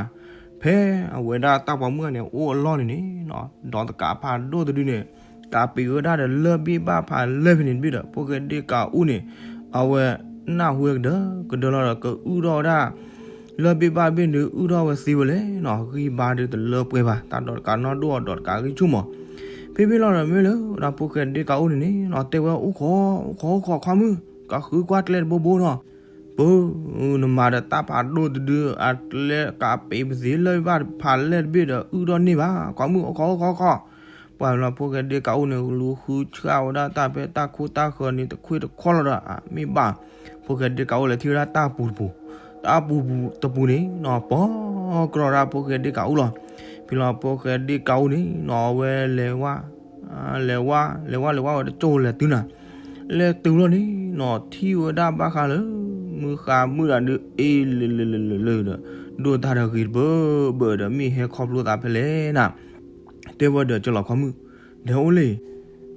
ဖဲအဝဲဒၣ်တၢ်ပိာ်မုၣ်တဂၤန့ၣ် အိၣ်အလီၢ်န့ၣ်န့ၣ်နီၤ ဒီးတကးဖးဒိၣ်တဒုန့ၣ် ကးပံာ်ဝဲဒၣ်ဒီးလၢၢ်ဘ့ၣ်ဘၣ်ဖးလဲၢ်ဖဲန့ၣ်တဘ့ၣ်ဒီး ဖိၣ်ဃဲဒ့ၣ်ကးအူန့ၣ် အဝဲနၢ်ဟူဝဲကဒၢကဒၢလီၤဒီး ကအုၣ်ထီၣ်ဝဲဒၣ် လၢၢ်ဘ့ၣ်ဘၣ်တဘ့ၣ်န့ၣ် အုၣ်ထီၣ်ဝဲသ့ဝဲလဲၣ်နီၤ ဂံၢ်ဘါဒုးတလၢပှဲၤဘၣ် တၢ်ဒီးတကးနီၢ်ဒိၣ်အီၤဒီးတကးဂံၢ်ဆူၣ်မး ဖဲဖဲလီၤဒီး မ့ၢ်လၢဝဲဒၣ်ဖိၣ်ဃဲဒ့ၣ်ကးအူန့ၣ်န့ၣ်နီၤ တဲဝဲအိၣ်ခိး အိၣ်ခိး အိၣ်ခိး ခွါမုၣ် ကဃုကွၢ်ကျဲတဘိဘိနီၤ ပၢ် နမၤဒီးတၢ်ဖးဒိၣ်တဒု အကျဲကးပံာ်ပသ့လၢၢ်ဘ့ၣ်ဘၣ်ဖးလဲၢ်တဘ့ၣ်ဒီး အုၣ်ထီၣ်န့ၢ်ဘၣ် ခွါမုၣ် အိၣ်ခိး အိၣ်ခိး အိၣ်ခိး ပှၤလီၤ ဖိၣ်ဃဲဒ့ၣ်ကးအူန့ၣ် လူၤဃုဆှၣ်ဝဲဒၣ်တၢ်ဖဲတၢ်ခိတၢ်ဃၢၤန့ၣ် တခွ့တခီၣ်လီၤဒီး မ့ၢ်ဘၣ် ဖိၣ်ဃဲဒ့ၣ်ကးအူလဲၤထံၣ်ဝဲဒၣ်တၢ်ပူၤတပူၤ တၢ်ပူၤတပူၤန့ၣ်နီၤ ပိာ်ကြီဝဲဒၣ်ဖိၣ်ဃဲဒ့ၣ်ကးအူလီၤ ဖဲလီၤဖိၣ်ဃဲဒ့ၣ်ကးအူန့ၣ်နီၤ အဝဲလဲၤဝဲ လဲၤဝဲ လဲၤဝဲ လဲၤဝဲ ဝဲတကၠိလဲၤတုၤနၤ လဲၤတုၤလီၤန့ၣ်နီၤ ထံၣ်ဝဲဒၣ်ဘၣ်ဃးလၢ မုၢ်ဃါမုၣ်တဂၤဒုး အ့ၣ်လၢလၢလၢလၢလၢဒီး ဒိၣ်တၢ်ဒီးဂ့ၤတဘၢဘၢဒီး မ့ၢ်ဟဲခီဖျိသးဖဲလဲၣ်နၤ တဲဝဲဒီး ကလီၤခွါမုၣ် ဒဲအိၣ်လၢ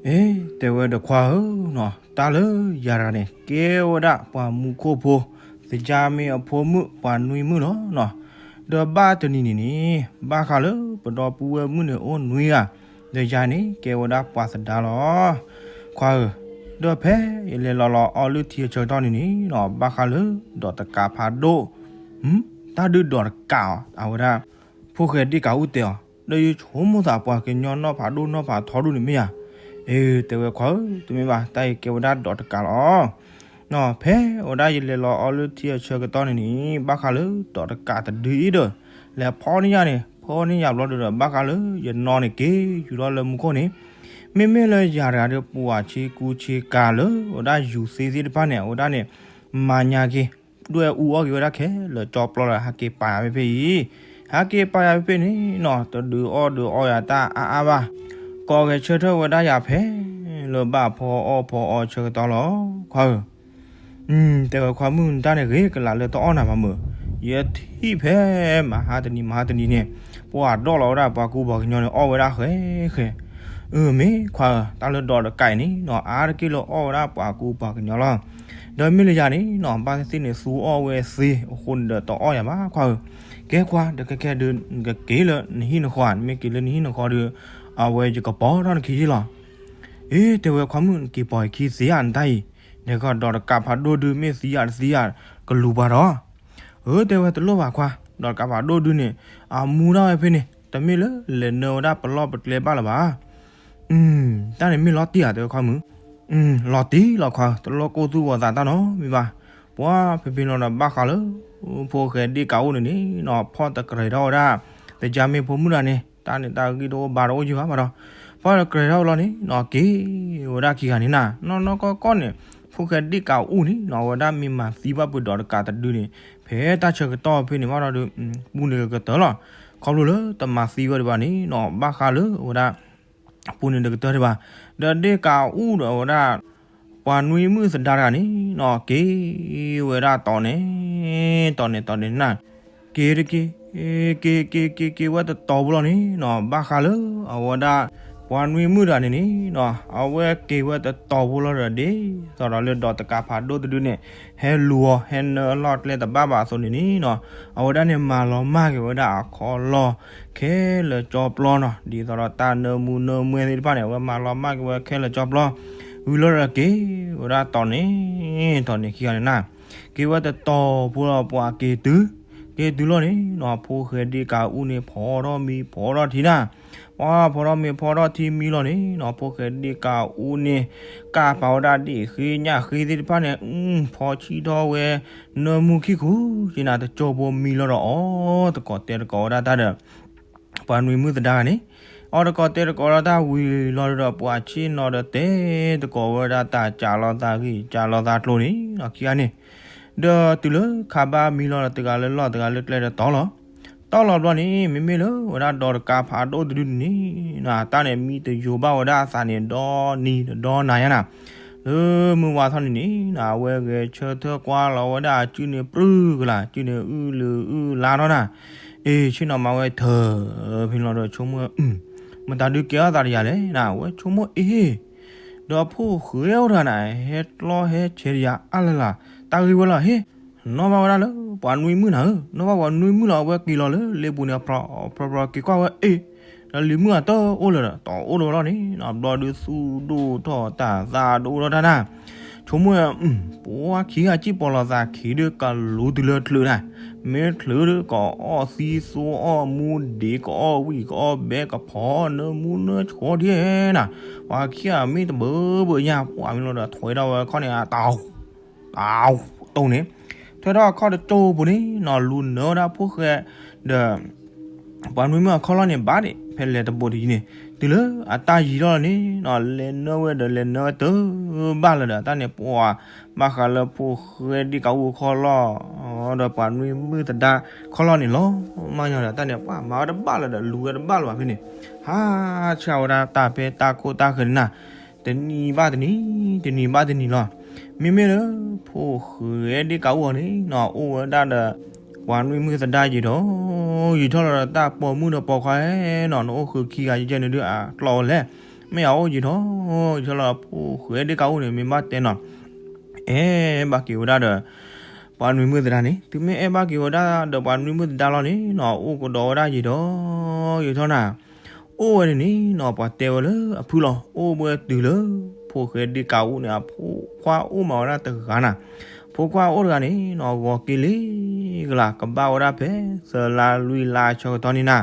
အ့ တဲဝဲဒီး ခွါဧၢနီၤ တၢ်လၢယၤတဂၤန့ၣ် ကဲဝဲဒၣ်ပှၤမူခိၣ်ဖိ သယါမ့ၢ်အဖိမုၣ် ပှၤနွံမုၣ်လီၤနီၤ ဒီးဘၣ်တနံၤန့ၣ်န့ၣ် ဘၣ်ဃးလၢပဒီပုၢ်ဝဲၢ်မုၣ်န့ၣ် အိၣ်နွံဂၤ ဒီးယၤန့ၣ် ကဲဝဲဒၣ်ပှၤသဒါလီၤ ခွါဧၢ ဒီးဖဲယလဲၤလီၤလီၤအီလုၢ်ထံအဆၢကတီၢ်န့ၣ်န့ၣ်နီၤ ဘၣ်ဃးလၢဒီးတကးဖးဒိၣ် တၢ်ဒုးဒီးတကးအီၤ အဝဲဒၣ် ဖိၣ်ဃဲဒ့ၣ်ကးအူတဲအီၤ ဒီးယဆိကမိၣ်သးပှၤကညီနီၢ်ဖးဒိၣ်နီၢ်ဖးထီဒိၣ်န့ၣ်မ့ၢ်ဧါ အ့ တဲဝဲခွါဧၢ တမ့ၢ်ဘၣ် တၢ်အံၤကဲဝဲဒၣ်ဒီးတကးလီၤ ဖဲအဝဲဒၣ်ယလဲၤလီၤအီလုၢ်ထံအဆၢကတီၢ်န့ၣ်န့ၣ် ဘၣ်ဃးလၢဒီးတကးတဒုအံၤဒီး လဲၤဖီန့ၢ်ယၤန့ၣ် ဖီန့ၢ်ယၤဘျီဒီး ဘၣ်ဃးလၢယနီၢ်န့ၣ်က့ၤယူၤလီၤလၢမူခိၣ်န့ၣ် မ့မ့ၢ်လၢယၤတဂၤဒီး ပှၤဆ့ကူဆ့ကၤလၢ အဝဲဒၣ်ယူၤသ့သ့ၣ်တဖၣ်န့ၣ် အဝဲဒၣ်န့ၣ် မၤညါက့ၤ ဒွဲၣ်အူအီၣ်က့ၤဝဲဒၣ်ခဲလၢာ်ကၠီပျီလၢ ဟဲက့ၤပာ်ယၤဖဲဖဲအံၤ, ဟဲက့ၤပာ်ယၤဖဲဖဲန့ၣ်နီၤ တဒုးအီၣ်ဒုးအီယၤတၢ်အါအါဘၣ်, ကိးဂဲၤဆၢထၢၣ်ဝဲဒၣ်ယၤဖဲ လၢဘၣ်ဖီအီၣ်ဖီအီဆၢကတီၢ်လီၤ ခွါဧၢ. တဲဝဲခွါမုၣ် နတၢ်န့ၣ်ဂ့ၤကလးလၢတအီၣ်နၤဘၣ်မုၢ်, ယထံၣ်ဖဲမဟါတနံၤမဟါတနံၤန့ၣ် ပှၤဒိးလီၤဝဲဒၣ်ပှၤကူပှၤကညီန့ၣ် အီၣ်ဝဲဒၣ်ဃဲဃဲ. အၢ မ့ၢ်ခွါဧၢ, တၢ်လၢဒီးတကးအံၤန့ၣ်နီၤ အါတက့ၢ်လၢအီၣ်ဝဲဒၣ်ပှၤကူပှၤကညီလီၤ. ဒီးမ့ၢ်လၢယၤန့ၣ်နီၤ ဘၣ်သ့ၣ်သ့ၣ်န့ၣ် သူအီၣ်ဝဲသ့အဃိန့ၣ်ဒီး တအီၣ်ယၤဘၣ်ခွါဧၢ. ကဲခွါ တကဲကဲဒုး နကက့ၤလၢနဟံၣ်နဃီ, နမ့ၢ်က့ၤလၢနဟံၣ်နဃီဒီး အဝဲယကပိာ်ထီၣ်နခံယ့ၢ်လီၤ. အ့ တဲဝဲခွါမုၣ် နက့ၤပိာ်ယခံသ့ဧါ နတၢ်အံၤ, နကဒီးတကးဖးဒိၣ်ဒုး မ့ၢ်သံယၤတသံယၤ ကလူၤပှၤဒီး အၢ တဲဝဲတလိၣ်ဘၣ်ခွါ, ဒီးတကးဖးဒိၣ်ဒုးန့ၣ် အမူထီၣ်ဝဲဖဲန့ၣ် တမ့ၢ်လၢလဲၤနၢဝဲဒၣ်ပလီၢ်ပကျဲဘၣ်လၢၤဘၣ်. တၢ်န့ၣ်မ့ၢ်လီၤတံၢ်ဧါ တဲဝဲခွါမုၣ်. လီၤတံၢ်လီၤခွါ, တလိၣ်ကိၢ်သူၣ်ဂီၤသးတၢ်နီတမံၤဘၣ်. ပှၤဖဲဖဲလီၤဒီးဘၣ်ဃးလၢ ဖိၣ်ဃဲဒ့ၣ်ကးအူၣ်န့ၣ်န့ၣ်နီၤ ဖီၣ်တကြဲၤထီၣ်ဝဲဒၣ် သကၢ်မ့ၢ်ဖိမုၣ်တဂၤန့ၣ် တၢ်န့ၣ်တၢ်ဂံၢ်တအိၣ်ဘါတအိၣ်ယုၢ်ဘၣ်ဘၣ်ဒီး ဖီၣ်တကြဲၤထီၣ်ဝဲလီၤန့ၣ်နီၤ က့ၤဝဲဒၣ်ခံဂၤန့ၣ်နၤ နီၢ်နီၢ်ကီၢ်ကီၢ်န့ၣ် ဖိၣ်ဃဲဒ့ၣ်ကးအူၣ်န့ၣ်နီၤ အဝဲဒၣ်မ့ၢ်မၤသံဘၣ်ပှၤဒီးတကးတဒုန့ၣ် ဖဲတၢ်ဆၢကတီၢ်ဖဲန့ၣ်ဘၣ်ဒီး ပူန့ၣ်ကကတၢၢ်လီၤ. ခီဖျိလၢတမၤသံဝဲဒံးဘၣ်န့ၣ်နီၤ ဘၣ်ဃးလၢအဝဲဒၣ် ပူန့ၣ်တကတၢၢ်ဒံးဘၣ်. ဒီးဒ့ၣ်ကးအူၣ်ဒီးအဝဲဒၣ် ပှၤနွံမုၣ်သဒါတဂၤန့ၣ်နီၤ က့ၤဝဲဒၣ်တီၤန့ၣ် တီၤန့ၣ် တီၤန့ၣ်နၤ က့ၤတက့ၤ က့ၤက့ၤက့ၤက့ၤဝဲတတီၤဖိလီၤန့ၣ်နီၤ ဘၣ်ဃးလၢအဝဲဒၣ် ပှၤနွံမုၣ်တဂၤန့ၣ်န့ၣ်နီၤ အဝဲက့ၤဝဲတတီၤဖိလီၤဒီး ဒ်သိးဒီးလၢဒီးတကးဖးဒိၣ်တဒုန့ၣ် ဟဲလူၤအီၤ ဟဲနၢအလီၢ်ကျဲတဘၣ်ဘၣ်အသိးန့ၣ်န့ၣ်နီၤ အဝဲဒၣ်န့ၣ်မၤလီၤမၢ်က့ၤဝဲဒၣ်အခီၣ်လီၢ် ခဲလၢာ်ကၠီပျီနီၤ ဒ်သိးဒီးတၢ်နၢမူနၢမွဲသ့ၣ်တဖၣ်န့ၣ် အဝဲမၤလီၤမၢ်က့ၤဝဲခဲလၢာ်ကၠီပျီ ဝံၤလီၤဒီးက့ၤဝဲဒၣ်တီၤန့ၣ် တီၤန့ၣ်ခံဂၤန့ၣ်နၤ က့ၤဝဲတတီၤဖိလီၤ ပှၤက့ၤတုၤ က့ၤတုၤလီၤန့ၣ်နီၤ ဖိၣ်ဃဲဒ့ၣ်ကးအူၣ်န့ၣ် ဖီထီၣ်မံဖီထီၣ်ထံနၤ ပှၤဖီထီၣ်မံဖီထီၣ်ထံမံလီၤန့ၣ်နီၤ ဖိၣ်ဃဲဒ့ၣ်ကးအူၣ်န့ၣ် ကးပာ်ဝဲဒၣ်ဒ့ၣ်ဃ့ညၣ်ဃ့သ့ၣ်တဖၣ်န့ၣ် ဖီဆံၣ်ထီၣ်ဝဲ နၢမူခံခူ က့နၤ တကၠိဖိမံလီၤဒီး အီၣ်တကိးတဲတကိးဝဲဒၣ်တၢ်ဒီး ပှၤနွံမုၣ်သဒါန့ၣ် အီၣ်တကိးတဲတကိးဒီးတၢ်ဝံၤလီၤဒီး ပှၤဆ့ၣ်နီၤဒီးတဲတကိးဝဲဒၣ်တၢ် ကးလီၤသးဂံၢ်ကးလီၤသးကျိၤန့ၣ်နီၤ ခံဂၤန့ၣ် ဒီးတုၤလၢခါဘၣ်မံလီၤဒီး တဂၤလၢလီၢ်တဂၤလၢကျဲဒီးတီလီၤ. တီလီၤဘျီန့ၣ် မ့မ့ၢ်လၢဝဲဒၣ်ဒီးတကးဖးဒိၣ်တဒုန့ၣ် တၢ်န့ၣ်မံတယိၤဘၣ်ဝဲဒၣ်အသးန့ၣ် ဒီနံၤဒီနၤညါနၤ လၢမုၢ်ဝါထီၣ်န့ၣ်န့ၣ် အဝဲဂဲၤဆၢထၢၣ်ကွၢ်လီၤဝဲဒၣ်အစုန့ၣ်ပြူၢ်ကလာ် စုန့ၣ်အုၣ်လုာ်အုၣ်လါထီၣ်နၤ အ့ ဆ့ၣ်နီၤမၤဝဲထၢၣ် ဖဲန့ၣ်လီၤဒီးဆိကမိၣ် မတၤဒုးကဲထီၣ်သးဒီးယၤလဲၣ်နၤ အဝဲဆိကမိၣ်အ့ ဒီးဖိၣ်ဃဲအိၣ်တဂၤနၤ ဟဲကျီဟဲဆဲးဒီးယၤအါလၢ်လၢ် တၢ်ဂ့ၢ်ဝဲလီၤဟ့ နီၣ်ဘၣ်ဝဲဒၣ်လၢ ပှၤနွံမုၣ်နၤဧၢ နီၣ်ဘၣ်ပှၤနွံမုၣ်လီၤ အဝဲက့ၤလီၤလၢလ့ပူၤန့ၣ် ဖျီဖျီဖျီက့ၤကွၢ်ဝဲအ့ ဒီးလံၤမုၣ်အတအိၣ်လၢၤဒီး တအိၣ်လၢၤဘၣ်လီၤန့ၣ် ဘျီဒုးသူၣ်ဒိၣ်ထီၣ်တၢ်သးဒိၣ်ထီၣ်တၢ်နၤ ဆိကမိၣ် ပှၤခံဂၤစံၣ်ပီၤလီၤသးခံဒုးကလူၤတုၤလၢချုးနၤ မ့ၢ်ချုးဒုး ကအီၣ်သံသိအီၣ်မူဒံး ကအီၣ်ဝံၣ် ကအီၣ်ဘဲ ကဖီနၢမူနၢဆှီဒံးနၤ ပှၤခံဂၤမ့ၢ်တဘၢဘၢညါ ပှၤမ့ၢ်လီၤဒီးထွဲထီၣ်ဝဲခီၣ်န့ၣ် တၢ် တၢ်တိၢ်န့ၣ် ထွဲထီၣ်အခီၣ်တကၠိပူၤန့ၣ်နီၤ လူၤနၢဝဲဒၣ်ဖိၣ်ဃဲ ဒီး ပှၤနွံမုၣ်အခီၣ်လီၢ်န့ၣ်ဘၣ်ဒံး ဖဲလဲၤတဘိးတယံၤန့ၣ် တုၤလၢအတၢ်ယံၤထီၣ်လီၤန့ၣ်နီၤ လဲၤနၢဝဲဒီးလဲၤနၢဝဲတဘၣ်လၢၤဒီး တၢ်န့ၣ်ပှၤ ဘၣ်ဃးလၢဖိၣ်ဃဲဒ့ၣ်ကးအူၣ်အခီၣ်လီၢ် ဒီးပှၤနွံမုၣ်သဒါခီၣ်လီၢ်န့ၣ်လီၤ မၤညီဒီး တၢ်န့ၣ်ပှၤမၤဝဲတဘၣ်လၢၤဒီး လူၤဝဲတဘၣ်လၢၤဘၣ်ဖဲန့ၣ် ဟးဆှၢဝဲဒၣ်တၢ်ဖဲတၢ်ခိၣ်တၢ်ဃၢၤန့ၣ်နၤ တနံၤဘၣ်တနံၤ တနံၤဘၣ်တနံၤလီၤ. မ့မ့ၢ်လၢ ဖိၣ်ဃဲဒ့ၣ်ကးအူၣ်အီၤန့ၣ်နီၤ အိၣ်ဝဲဒၣ်ဒီး ပှၤနွံမုၣ်သဒါယံာ်ထီၣ် ယံာ်ထီၣ်လီၤဒီးတၢ်ပိာ်မုၣ်ဒီးပိာ်ခွါနီၤ နအိၣ်ဃုာ်ခံဂၤယဲၢ်န့ၣ်ဒုးအကျီၢ်ဝဲလဲၣ် မ့ၢ်အအိၣ်ယံာ်ထီၣ် ယံာ်ထီၣ်လီၤ ဖိၣ်ဃဲဒ့ၣ်ကးအူၣ်န့ၣ် မ့ၢ်ဘၣ်တဲနီၤ အဲၣ်ဘၣ်က့ၤဝဲဒၣ်ဒီး ပှၤနွံမုၣ်သဒါန့ၣ် တုၤမ့ၢ်အဲၣ်ဘၣ်က့ၤဝဲဒၣ်ဒီးပှၤနွံမုၣ်သဒါလီၤန့ၣ်နီၤ အိၣ်ကဒီးဝဲဒၣ်ယံာ်ထီၣ် ယံာ်ထီၣ်နၤ အိၣ်ဝဲန့ၣ်န့ၣ်နီၤ ပှၤတဲဝဲလၢအဖုလီၤ အိၣ်ဝဲတုၤလၢ ဖိၣ်ဃဲဒ့ၣ်ကးအူၣ်န့ၣ် အဖိခွါအိၣ်မးဝဲဒၣ်တဂၤနၤ ဖိခွါအိၣ်တဂၤန့ၣ်နီၤ ဂီၤက့ၤလံကလး ကဘၣ်ဝဲဒၣ်ဖဲ သၢလါလွံၢ်လါဆၢကတီၢ်န့ၣ်နၤ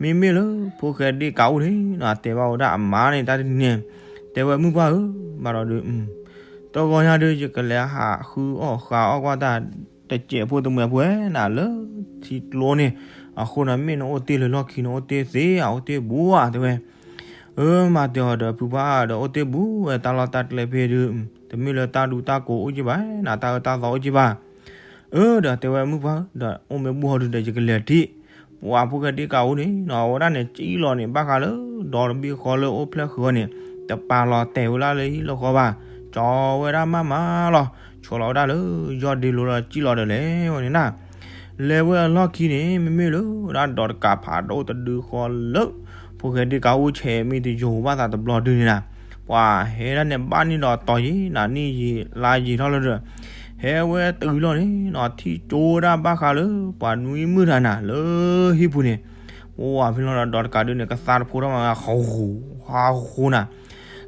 မ့မ့ၢ်လၢ ဖိၣ်ဃဲဒ့ၣ်ကးအူၣ်န့ၣ်နီၤ တဲဘၣ်ဝဲဒၣ်အမါန့ၣ် တၢ်တနံၤန့ၣ် တဲဝဲမုၣ်ပှၢ်ဧၢ ဘၣ်ဒီးဒုး တဂီၤညါဒုး ယကလဲၤဟးဃုအီၣ်ဃုအီၣ်ကွၢ်တၢ် တစဲးဖိတမှဲးဖိဝဲနၤလၢထံကျိန့ၣ် အဃိန့ၣ် မ့ၢ်နအိၣ်တ့ၢ်လၢလီၢ်ခံ နအိၣ်တ့ၢ်သ့ဧါ အိၣ်တ့ၢ်ဘူးဧါ တဲဝဲ အၢ မၤတဲအီၤဒီးဖုပှၢ်ဒီး အိၣ်တ့ၢ်ဘူးဝဲ တၢ်လီၢ်တၢ်ကျဲဖဲဒုး တမ့ၢ်လၢတၢ်ဒူတၢ်ကိးအိၣ်က့ဘၣ်နၤ တၢ်အၢတၢ်သီအိၣ်က့ဘၣ် အၢ ဒီးတဲဝဲ မုၣ်ပှၢ်ဧၢ, ဒီးအိၣ်မ့ၢ်ဘူၣ်ဟီဒုဒီး ယကလဲၤထံၣ်. ပှၤဖိၣ်ဃဲဒ့ၣ်ကးအူန့ၣ်နီၤ အဝဲဒၣ်န့ၣ် ကံၣ်လီၤန့ၣ် ဘၣ်ဃးလၢ ဒီတဘ့ၣ်ဃီလၢအိၣ်ဖျဲၣ်ဃုာ်ဝဲန့ၣ် တပာ်လီၤတဲာ်ဝဲဒၣ်လၢဟံၣ်လၢဃီဘၣ်. ကၠီဝဲဒၣ်မးမးလီၤ. ဆိးလီၤဝဲဒၣ်လၢ ယီၢ်ဒ့လိၤဒီး ကံၣ်လီၤဒီးလဲၤဝဲန့ၣ်နၤ. လဲၤဝဲအလီၢ်ခံန့ၣ် မ့မ့ၢ်လၢဝဲဒၣ် ဒီးတကးဖးဒိၣ်တဒုဃီလၢ ဖိၣ်ဃဲဒ့ၣ်ကးအူဆဲးမ့ၢ်တယိၤဘၣ်သးတဘျီဒုန့ၣ်နၤ. ပှၤဟဲဒၣ်န့ၣ် ဘၣ်န့ၣ်ဒီးတီၤယံၤနၤ နံၣ်ယံၤလါယံၤထီၣ်လၢဒီး ဟဲဝဲတုၤလီၤန့ၣ်နီၤ ထံၣ်ကၠိဝဲဒၣ်ဘၣ်ဃးလၢ ပှၤနွံမုၣ်တဂၤနၤ လၢဟံၣ်ပူၤန့ၣ်. ပှၤဖဲလီၤဒီး ဒီးတကးဒုန့ၣ် ကသါတဖိထီၣ်မးဝဲ ဟးဃူ ဟးဃူနၤ.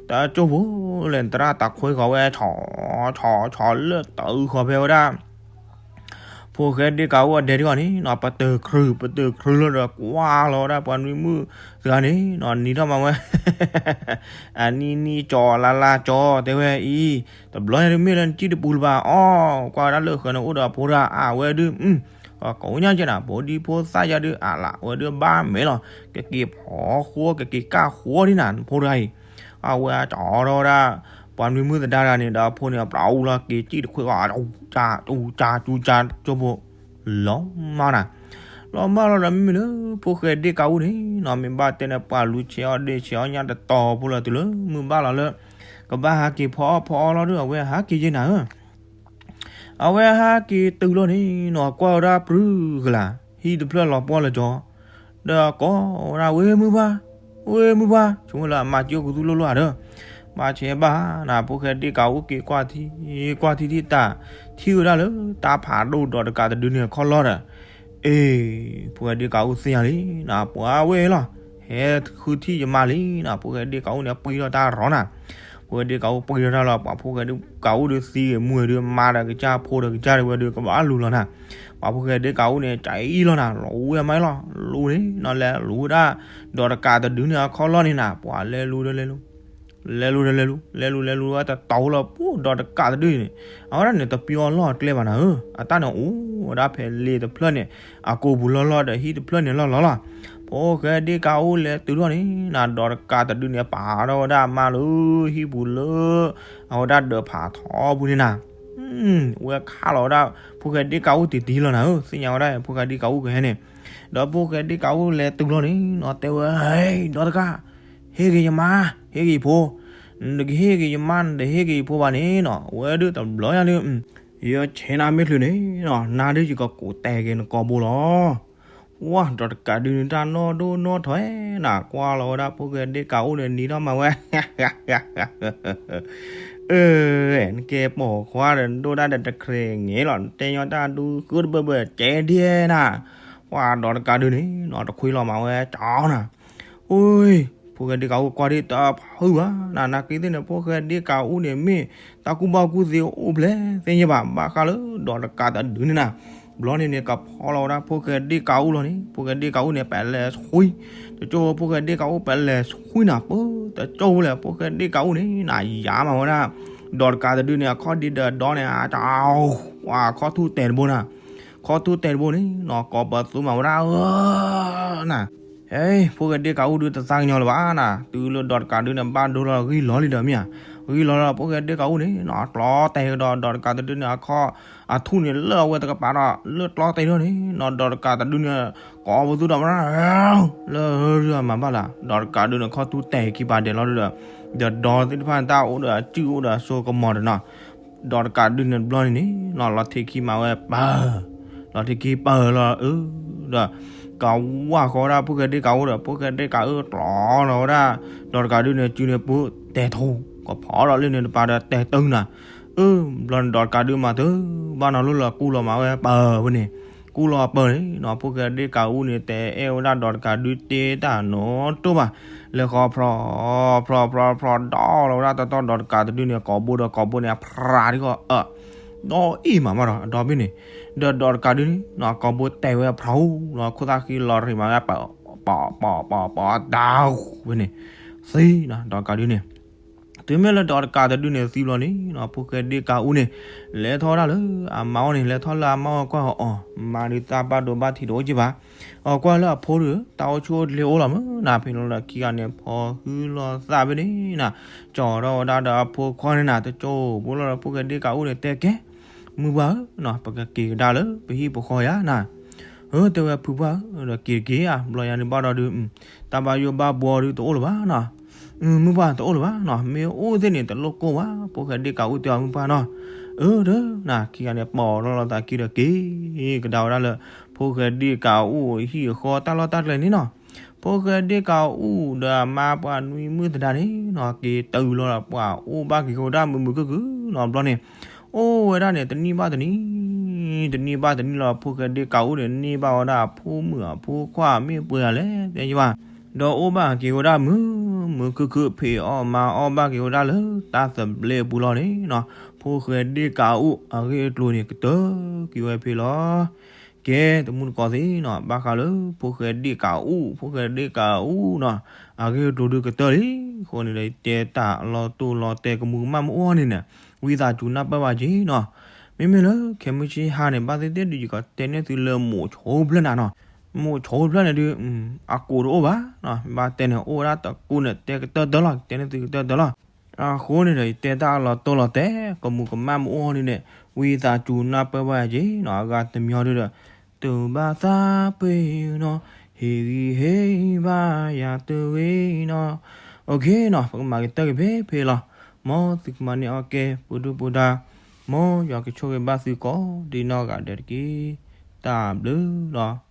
တၢ်ကၠိဖိလဲၣ် သရၣ်တၢ်ခွဲဃီၤဝဲ ဆီ ဆီ ဆီလၢတၢ်အုဃီၤဖဲဝဲဒၣ် ဖိၣ်ဃဲဒ့ၣ်ကးအူအဒဲတဂီၢ်န့ၣ်နီၤ ပတုာ်ခရုာ် ပတုာ်ခရုာ်လီၤဒီး ကွၢ်လီၤဝဲဒၣ်ပှၤနွံမုၣ်တဂၤန့ၣ်နီၤ နံၤထီၣ်မးဝဲ အနံၤနံၤကၠီ လါလါကၠီ တဲဝဲအံၤ တဘျီညါဒုမ့ၢ်လၢနစံၣ်တပူၤလၢၤဘၣ်အီၤ ကွၢ်ဝဲဒၣ်လၢဃၢၤန့ၣ်အိၣ်ဒီးအဖိတဂၤ အဝဲဒု ကိးညါကဲနၤ ဖိဒံဖိသၣ်ယါဒု အလးဝဲဒု ဘၣ်မဲာ်လီၤ ကက့ၤဖီဃိ ကက့ၤကၢ်ဃိဒ်နၤ ဖိတဂၤအံၤ အဝဲကၠီထီၣ်ဝဲဒၣ် ပှၤနွံမုၣ်သဒါတဂၤန့ၣ်ဒီး အဖိန့ၣ် ပျီအူလီၤ က့ၤစံၣ်တခွဲးဃီ ကၠူကၠူကၠူကၠူဖိ လီၤမးနၤ. လီၤမးလီၤဒီး မ့မ့ၢ်လၢ ဖိၣ်ဃဲဒ့ၣ်ကးအူန့ၣ်နီၤ မ့ၢ်ဘၣ်တဲန့ၣ် ပှၤလူၤဆဲးအီၣ်ဒ့ၣ်ဆဲးအီၣ်ညၣ်တတီၤဖိလီၤ တုၤလၢမုၢ်ဘၣ်လီၤလၢ ကဘၣ်ဟးက့ၤဖီအီၣ်ဖီအီလီၤဒီး အဝဲဟးက့ၤယဲနၤဧၢ အဝဲဟးက့ၤတုၤလီၤန့ၣ်နီၤ ကွၢ်ဝဲဒၣ်ပြုၢ်ကလာ် ဟံၣ်တဖျၢၣ်လီၤပှီၢ်လၢကၠီ ဒီးကိးဝဲဒၣ် ဝ့ၢ်မုၢ်ပှၢ် ဝ့ၢ်မုၢ်ပှၢ် ဆိကမိၣ်လၢအမါကၠိကသူလိၣ်လိၣ်ဧါဒီး ဘၣ်ဆဲးဘၣ်နၤ ဖိၣ်ဃဲဒ့ၣ်ကးအူက့ၤကွၢ်ထံ ကွၢ်ထံထံၣ်တၢ် ထံၣ်ဝဲဒၣ်လၢ တၢ်ဖးဒိၣ်ဒီးတကးတဒုန့ၣ်အခီၣ်လီၢ်ဒီး အ့ ဖိၣ်ဃဲဒ့ၣ်ကးအူသ့ၣ်ညါလံနၤ ပှၤဝဲလီၤ ဟဲဃုထံၣ်ယမါလံနၤ ဖိၣ်ဃဲဒ့ၣ်ကးအူန့ၣ် ပှံထီၣ်တၢ်ရီနၤ ဖိၣ်ဃဲဒ့ၣ်ကးအူပှံထီၣ်တၢ်လီၤ ပှၤဖိၣ်ဃဲဒ့ၣ်ကးအူဒုးသံဂ့ၤမူဂ့ၤဒုး မါဒီးကစၢ်ဖိဒီးကစၢ်ဒုးဝဲဒုး ကဘၣ်လူၤလီၤနၤ ပှၤဖိၣ်ဃဲဒ့ၣ်ကးအူန့ၣ် ကၠီအံၣ်လီၤနၤ လူၤဝဲမးလီၤ လူၤန့ၣ်နီၤ လဲၤလူၤဝဲဒၣ် ဒီးတကးတဒုန့ၣ်အခီၣ်လီၢ်န့ၣ်နၤ ပှၤလဲၤလူၤဒီးလဲၤလူၤ လဲၤလူၤဒီးလဲၤလူၤ လဲၤလူၤလဲၤလူၤဝဲတတီၤလီၤ ပူၤဒီးတကးတဒုန့ၣ် အဝဲဒၣ်န့ၣ် တပျီအလီၢ်အကျဲဘၣ်နၤဧၢ အတၢ်န့ၣ်အိၣ်ဝဲဒၣ်ဖဲလ့တဖျၢၣ်န့ၣ် အကိာ်ပူၤလီၢ်လီၢ်ဒီးဟံၣ်တဖျၢၣ်န့ၣ်လီၢ်လီၢ်လီၤ ဖိၣ်ဃဲဒ့ၣ်ကးအူလဲၤတုၤထီၣ်န့ၣ်နၤ ဒီးတကးတဒုန့ၣ် ပာ်ထီၣ်ဝဲဒၣ်အမါလၢဟံၣ်ပူၤလၢ အဝဲဒၣ်ဒၢးဖးထီပူၤန့ၣ်နၤ ဝဲခးလီၤဝဲဒၣ် ဖိၣ်ဃဲဒ့ၣ်ကးအူတံၢ်တံၢ်လီၤနၤဧၢ သ့ၣ်ညါဝဲဒၣ် ဖိၣ်ဃဲဒ့ၣ်ကးအူကဟဲန့ၣ် ဒီးဖိၣ်ဃဲဒ့ၣ်ကးအူလဲၤတုၤလီၤန့ၣ်နီၤ တဲဝဲ ဒီးတကး ဟ့ၣ်က့ၤယမါ ဟ့ၣ်က့ၤယဖိ နတကဟ့ၣ်က့ၤယမါ နတဟ့ၣ်က့ၤယဖိဘၣ်န့ၣ်နီၤ ဝဲဒုးတဘျီယါလၢ ယဆဲးနၤမ့ၢ်ချုးန့ၣ်နီၤ နၤဒုးယကကိးတဲာ်က့ၤနကိာ်ဘိလီၤ ဝဲဒီးတကးဒုးန့ၣ်တၢ်နီၢ်ဒိၣ်နီၢ်ထီၣ်နၤ ကွၢ်လီၤဝဲဒၣ်ဖိၣ်ဃဲဒ့ၣ်ကးအူန့ၣ် နံၤထီၣ်မးဝဲ အၢ နကဲပိာ်ခွါဒီး နဒိၣ်ဒၣ်ဒီးတချ့းငဲၤလီၤ နတဲညီတၢ်ဒူဃုတဘၢဘၢကဲဒဲနၤ ပှၤဒီးတကးဒုးန့ၣ်နီၤ တခွံလီၤမးဝဲကၠီနၤ အိ ဖိၣ်ဃဲဒ့ၣ်ကးအူကွၢ်ဒ်တဖုဘၣ်နၤ နာ်က့သ့ၣ်န့ၣ် ဖိၣ်ဃဲဒ့ၣ်ကးအူန့ၣ် မ့ၢ်တၢ်ကူၣ်ဘၣ်ကူၣ်သ့အိၣ်ဖျဲၣ်သ့ၣ်ညါဘၣ် ဘၣ်ဃးလၢဒီးတကးတဒုန့ၣ်နၤ ဘျီန့ၣ်န့ၣ် ကဖီလီၤဝဲဒၣ်ဖိၣ်ဃဲဒ့ၣ်ကးအူလီၤန့ၣ် ဖိၣ်ဃဲဒ့ၣ်ကးအူန့ၣ် ပလဲၤဆှံ တကၠိဖိၣ်ဃဲဒ့ၣ်ကးအူ ပလဲၤဆှံနၤ ပၢ တကၠိဖိလဲၣ် ဖိၣ်ဃဲဒ့ၣ်ကးအူန့ၣ် နၤယၤမးဝဲဒၣ် ဒီးတကးတဒုန့ၣ် အခီၣ်ဒ့ဒီးဒီန့ၣ် အတၢ် အခီၣ်ထူၣ်တဲာ်တဘိနၤ ခီၣ်ထူၣ်တဲာ်တဘိန့ၣ်နီၤ ကိးပသူမးဝဲဒၣ်ဧၢ နၤ ဟဲ ဖိၣ်ဃဲဒ့ၣ်ကးအူဒုးတသးကညီၤလၢၤဘၣ်နၤ တုၤလၢဒီးတကးဒုးန့ၣ် ဘၣ်ဒိလီၤဂံၢ်လီၤလံဒီးမ့ၢ်ဧါ ဂံၢ်လီၤလီၤ ဖိၣ်ဃဲဒ့ၣ်ကးအူန့ၣ်နီၤ ကျီတဲာ်ကဒီး ဒီးတကးတဒုးန့ၣ် အခီၣ်အထူၣ်န့ၣ် လၢအဝဲတကပၤဒီး လၢကျီတဲာ်ထီၣ်န့ၣ်နီၤ ဒီးတကးတဒုးန့ၣ် ကိးပသူဒီးမး လၢမၤဘၣ်လၢ ဒီးတကးဒုးန့ၣ် ခီၣ်ထူၣ်တဲာ်ခံပၤဒဲးလီၤဒုးဒီး ဒီးဒီသ့ၣ်တဖၣ်န့ၣ် တၢ်အိၣ်ဒီးအစုၣ်အိၣ်ဒီးအစိကမီၤတနီၤ ဒီးတကးဒုးန့ၣ်တဘျီန့ၣ်န့ၣ်နီၤ လီၤထံးခံမးဝဲပၢ် လီၤထံးခံပၢ်လီၤအၢ ဒီး ကဝၢ်ဃီဝဲဒၣ်ဖိၣ်ဃဲဒ့ၣ်ကးအူဒီး ဖိၣ်ဃဲဒ့ၣ်ကးအူကျီလီၤဝဲဒၣ် ဒီးတကးဒုးန့ၣ် စုန့ၣ်ပူၤတဲာ်ထူၣ် ကဖီဒီးလၢန့ၣ်တပၤဒီးတဲာ်တုၤနၤ အၢ ဘျီန့ၣ်ဒီးတကးဒုးမးတုၤ ဘၣ်နီၤလိၣ်လၢကူၣ်လီၤမးဝဲပၢ်ဝဲန့ၣ် ကူၣ်လီၤပၢ်န့ၣ်နီၤ ဖိၣ်ဃဲဒ့ၣ်ကးအူန့ၣ် တဲအဲၣ်ဝဲဒၣ်ဒီးတကးဒုးတ့တၢ်နီတတိၢ်ဘၣ် လဲၤဃီဖျီ ဖျီဖျီဖျီဒီးလီၤဝဲဒၣ်တတီၢ်ဒီးတကးတဒုးန့ၣ် ကိးဘိဒီးကိးဘိန့ၣ် အဖျါဒ်ဃီအၢ ဒီးအံၤမးမးဒီး အဒီဘ့ၣ်န့ၣ် ဒီးဒီးတကးဒုးန့ၣ်နီၤ ကိးဘိတဲာ်ဝဲဖျိလီၤ ခိၣ်သၣ်ဃံလီၤရံးမးဝဲ ပၢ် ပၢ် ပၢ် ပၢ် ပၢ် တၢ်ဝဲန့ၣ် သံနီၤ ဒီးတကးဒုးန့ၣ် တုၤမ့ၢ်လၢဒီးတကးတဒုးန့ၣ်သံဘျီန့ၣ်နီၤ ဖိၣ်ဃဲဒ့ၣ်ကးအူန့ၣ် လဲၤထီၣ်ဝဲဒၣ်လၢအမါအအိၣ်န့ၣ် လဲၤထီၣ်လၢအမါအအိၣ်ကွၢ်အီၤ မါဒုးတၢ်ဘၣ်ဒိဘၣ်ထံးတအိၣ်က့ဘၣ် အီၤကွၢ်လၢအဖိဒုး တၢ်အိၣ်ဆူၣ်အိၣ်ချ့အိၣ်လီၤမးနၤ ဖဲန့ၣ်လီၤဒီးခံဂၤန့ၣ် ဖီဃုလိာ်သးဖဲန့ၣ်နၤ ကၠီထီၣ်ဝဲဒၣ်ဒီးအဖိခွါန့ၣ်နၤ တကၠိဖိလီၤဒီး ဖိၣ်ဃဲဒ့ၣ်ကးအူန့ၣ် တဲကဲ မုၢ်ပှၢ်ဧၢနီၤ ပကက့ၤကဒါလၢပဟံၣ်ပဃီယၤနီၤ. ဧၢ တဲဝဲဖုပှၢ်ဧၢ ဒီးက့ၤတက့ၢ်ဧါ ဘျီယၤန့ၣ်ဘၣ်ဒီးဒုး တၢ်ဘၣ်ယိၣ်ဘၣ်ဘှီဒုးတအိၣ်လၢၤဘၣ်နီၤ. မုၢ်ပှၢ်တအိၣ်လၢၤဘၣ်နီၤ မ့ၢ်အိၣ်သ့ၣ်န့ၣ် တလိၣ်ကိၢ်ဘၣ် ဖိၣ်ဃဲဒ့ၣ်ကးအူၣ်တဲအီၤမုၢ်ပှၢ်နီၤ. အၢ ဒီးနၤ ခံဂၤန့ၣ် ပိာ်ထီၣ်လိာ်သးခံဒီးက့ၤကဒါဝဲဒၣ်လၢ ဖိၣ်ဃဲဒ့ၣ်ကးအူၣ်ဟံၣ်အဃီတၢ်လီၢ်တၢ်ကျဲန့ၣ်နီၤ. ဖိၣ်ဃဲဒ့ၣ်ကးအူၣ်ဒီးအမါပှၤနွံမုၣ်သဒါန့ၣ်နီၤ က့ၤတုၤလီၤဒီးပှၤအိၣ်ဘၣ်က့ၤဃိဒၣ်မုာ်မုာ်ခုၣ်ခုၣ်နီၤ ဘျီန့ၣ် အိၣ်ဝဲဒၣ်န့ၣ် တနံၣ်ဘၣ်တနံၣ် တနံၣ်ဘၣ်တနံၣ်လီၤ ဖိၣ်ဃဲဒ့ၣ်ကးအူၣ်န့ၣ် န့ၢ်ဘၣ်ဝဲဒၣ်အဖိမုၣ်အဖိခွါမ့ၢ်ပှဲၤလဲၣ် တဲယဘၣ် ဒီးအိၣ်ဘၣ်က့ၤဃိဒၣ်မုာ်မုာ်ခုၣ်ခုၣ် ဖံးအီၣ်မၤအီၣ်ဘၣ်က့ၤဃိဒၣ်လၢတၢ်သဘျ့အပူၤလီၤန့ၣ်နီၤ. ဖိၣ်ဃဲဒ့ၣ်ကးအူၣ်အဂ့ၢ်အကျိၤန့ၣ် ကတၢၢ်က့ၤဝဲဖဲလီၤ. ကဲ တမူတကိးသ့ၣ်နီၤ ဘၣ်ဃးလၢဖိၣ်ဃဲဒ့ၣ်ကးအူၣ် ဖိၣ်ဃဲဒ့ၣ်ကးအူၣ်နီၤ အဂ့ၢ်အကျိၤဒုးကတၢၢ်လံ. အဃိန့ၣ်ဒီး ယတဲတၢ်အလီၤတိၢ်လီၤတဲာ် ကမူၤကမၣ်မ့ၢ်အိၣ်န့ၣ်န့ၣ် ဝံသးစူၤနၢ်ပၢၢ်ဘၣ်က့ၤနီၤ. မ့မ့ၢ်လၢခဲမုၢ်ဆ့ဟါန့ၣ် ဘၣ်သ့ၣ်သ့ၣ်ဒုး ယကတဲန့ၢ်သုလၢမိးဆိဖျၢၣ်နၤနီၤ. မိးဆိဖျၢၣ်န့ၣ်ဒုး အကိးတအိၣ်ဘၣ်နီၤ ဘၣ်တဲန့ၣ် အိၣ်ဝဲဒၣ်တကိးန့ၣ် တဲကတၢၢ်တၢၢ်လီၤ တဲန့ၢ်သုကတၢၢ်တၢၢ်လီၤ. အဃိန့ၣ်ဒီး ယတဲတၢ်အလီၤတိၢ်လီၤတဲာ် ကမူၤကမၣ်မ့ၢ်အိၣ်န့ၣ်န့ၣ် ဝံသးစူၤနၢ်ပၢၢ်ဘၣ်က့ၤနီၤ အဂၤတမံၤဒုးဒီး တဘၣ်သးပ့ၤနီၤ ဟ့ၣ်ဂံၢ်ဟ့ၣ်ဘါယၤတဂ့ၤနီၤ. အိၣ်ခ့နီၤ ပကမၤကတၢၢ်က့ၤဖဲဖဲလီၤ. မ်သုကမၤန့ၢ်အီၣ်ကဲ ပူၤဒုၣ်ပူၤဒါ မ်ယွၤကဆိၣ်ဂ့ၤဘၣ်သုကိးဒံနီၢ်ဂၤဒဲးတက့ၢ်. တၢ်ဘျုးလီၤ.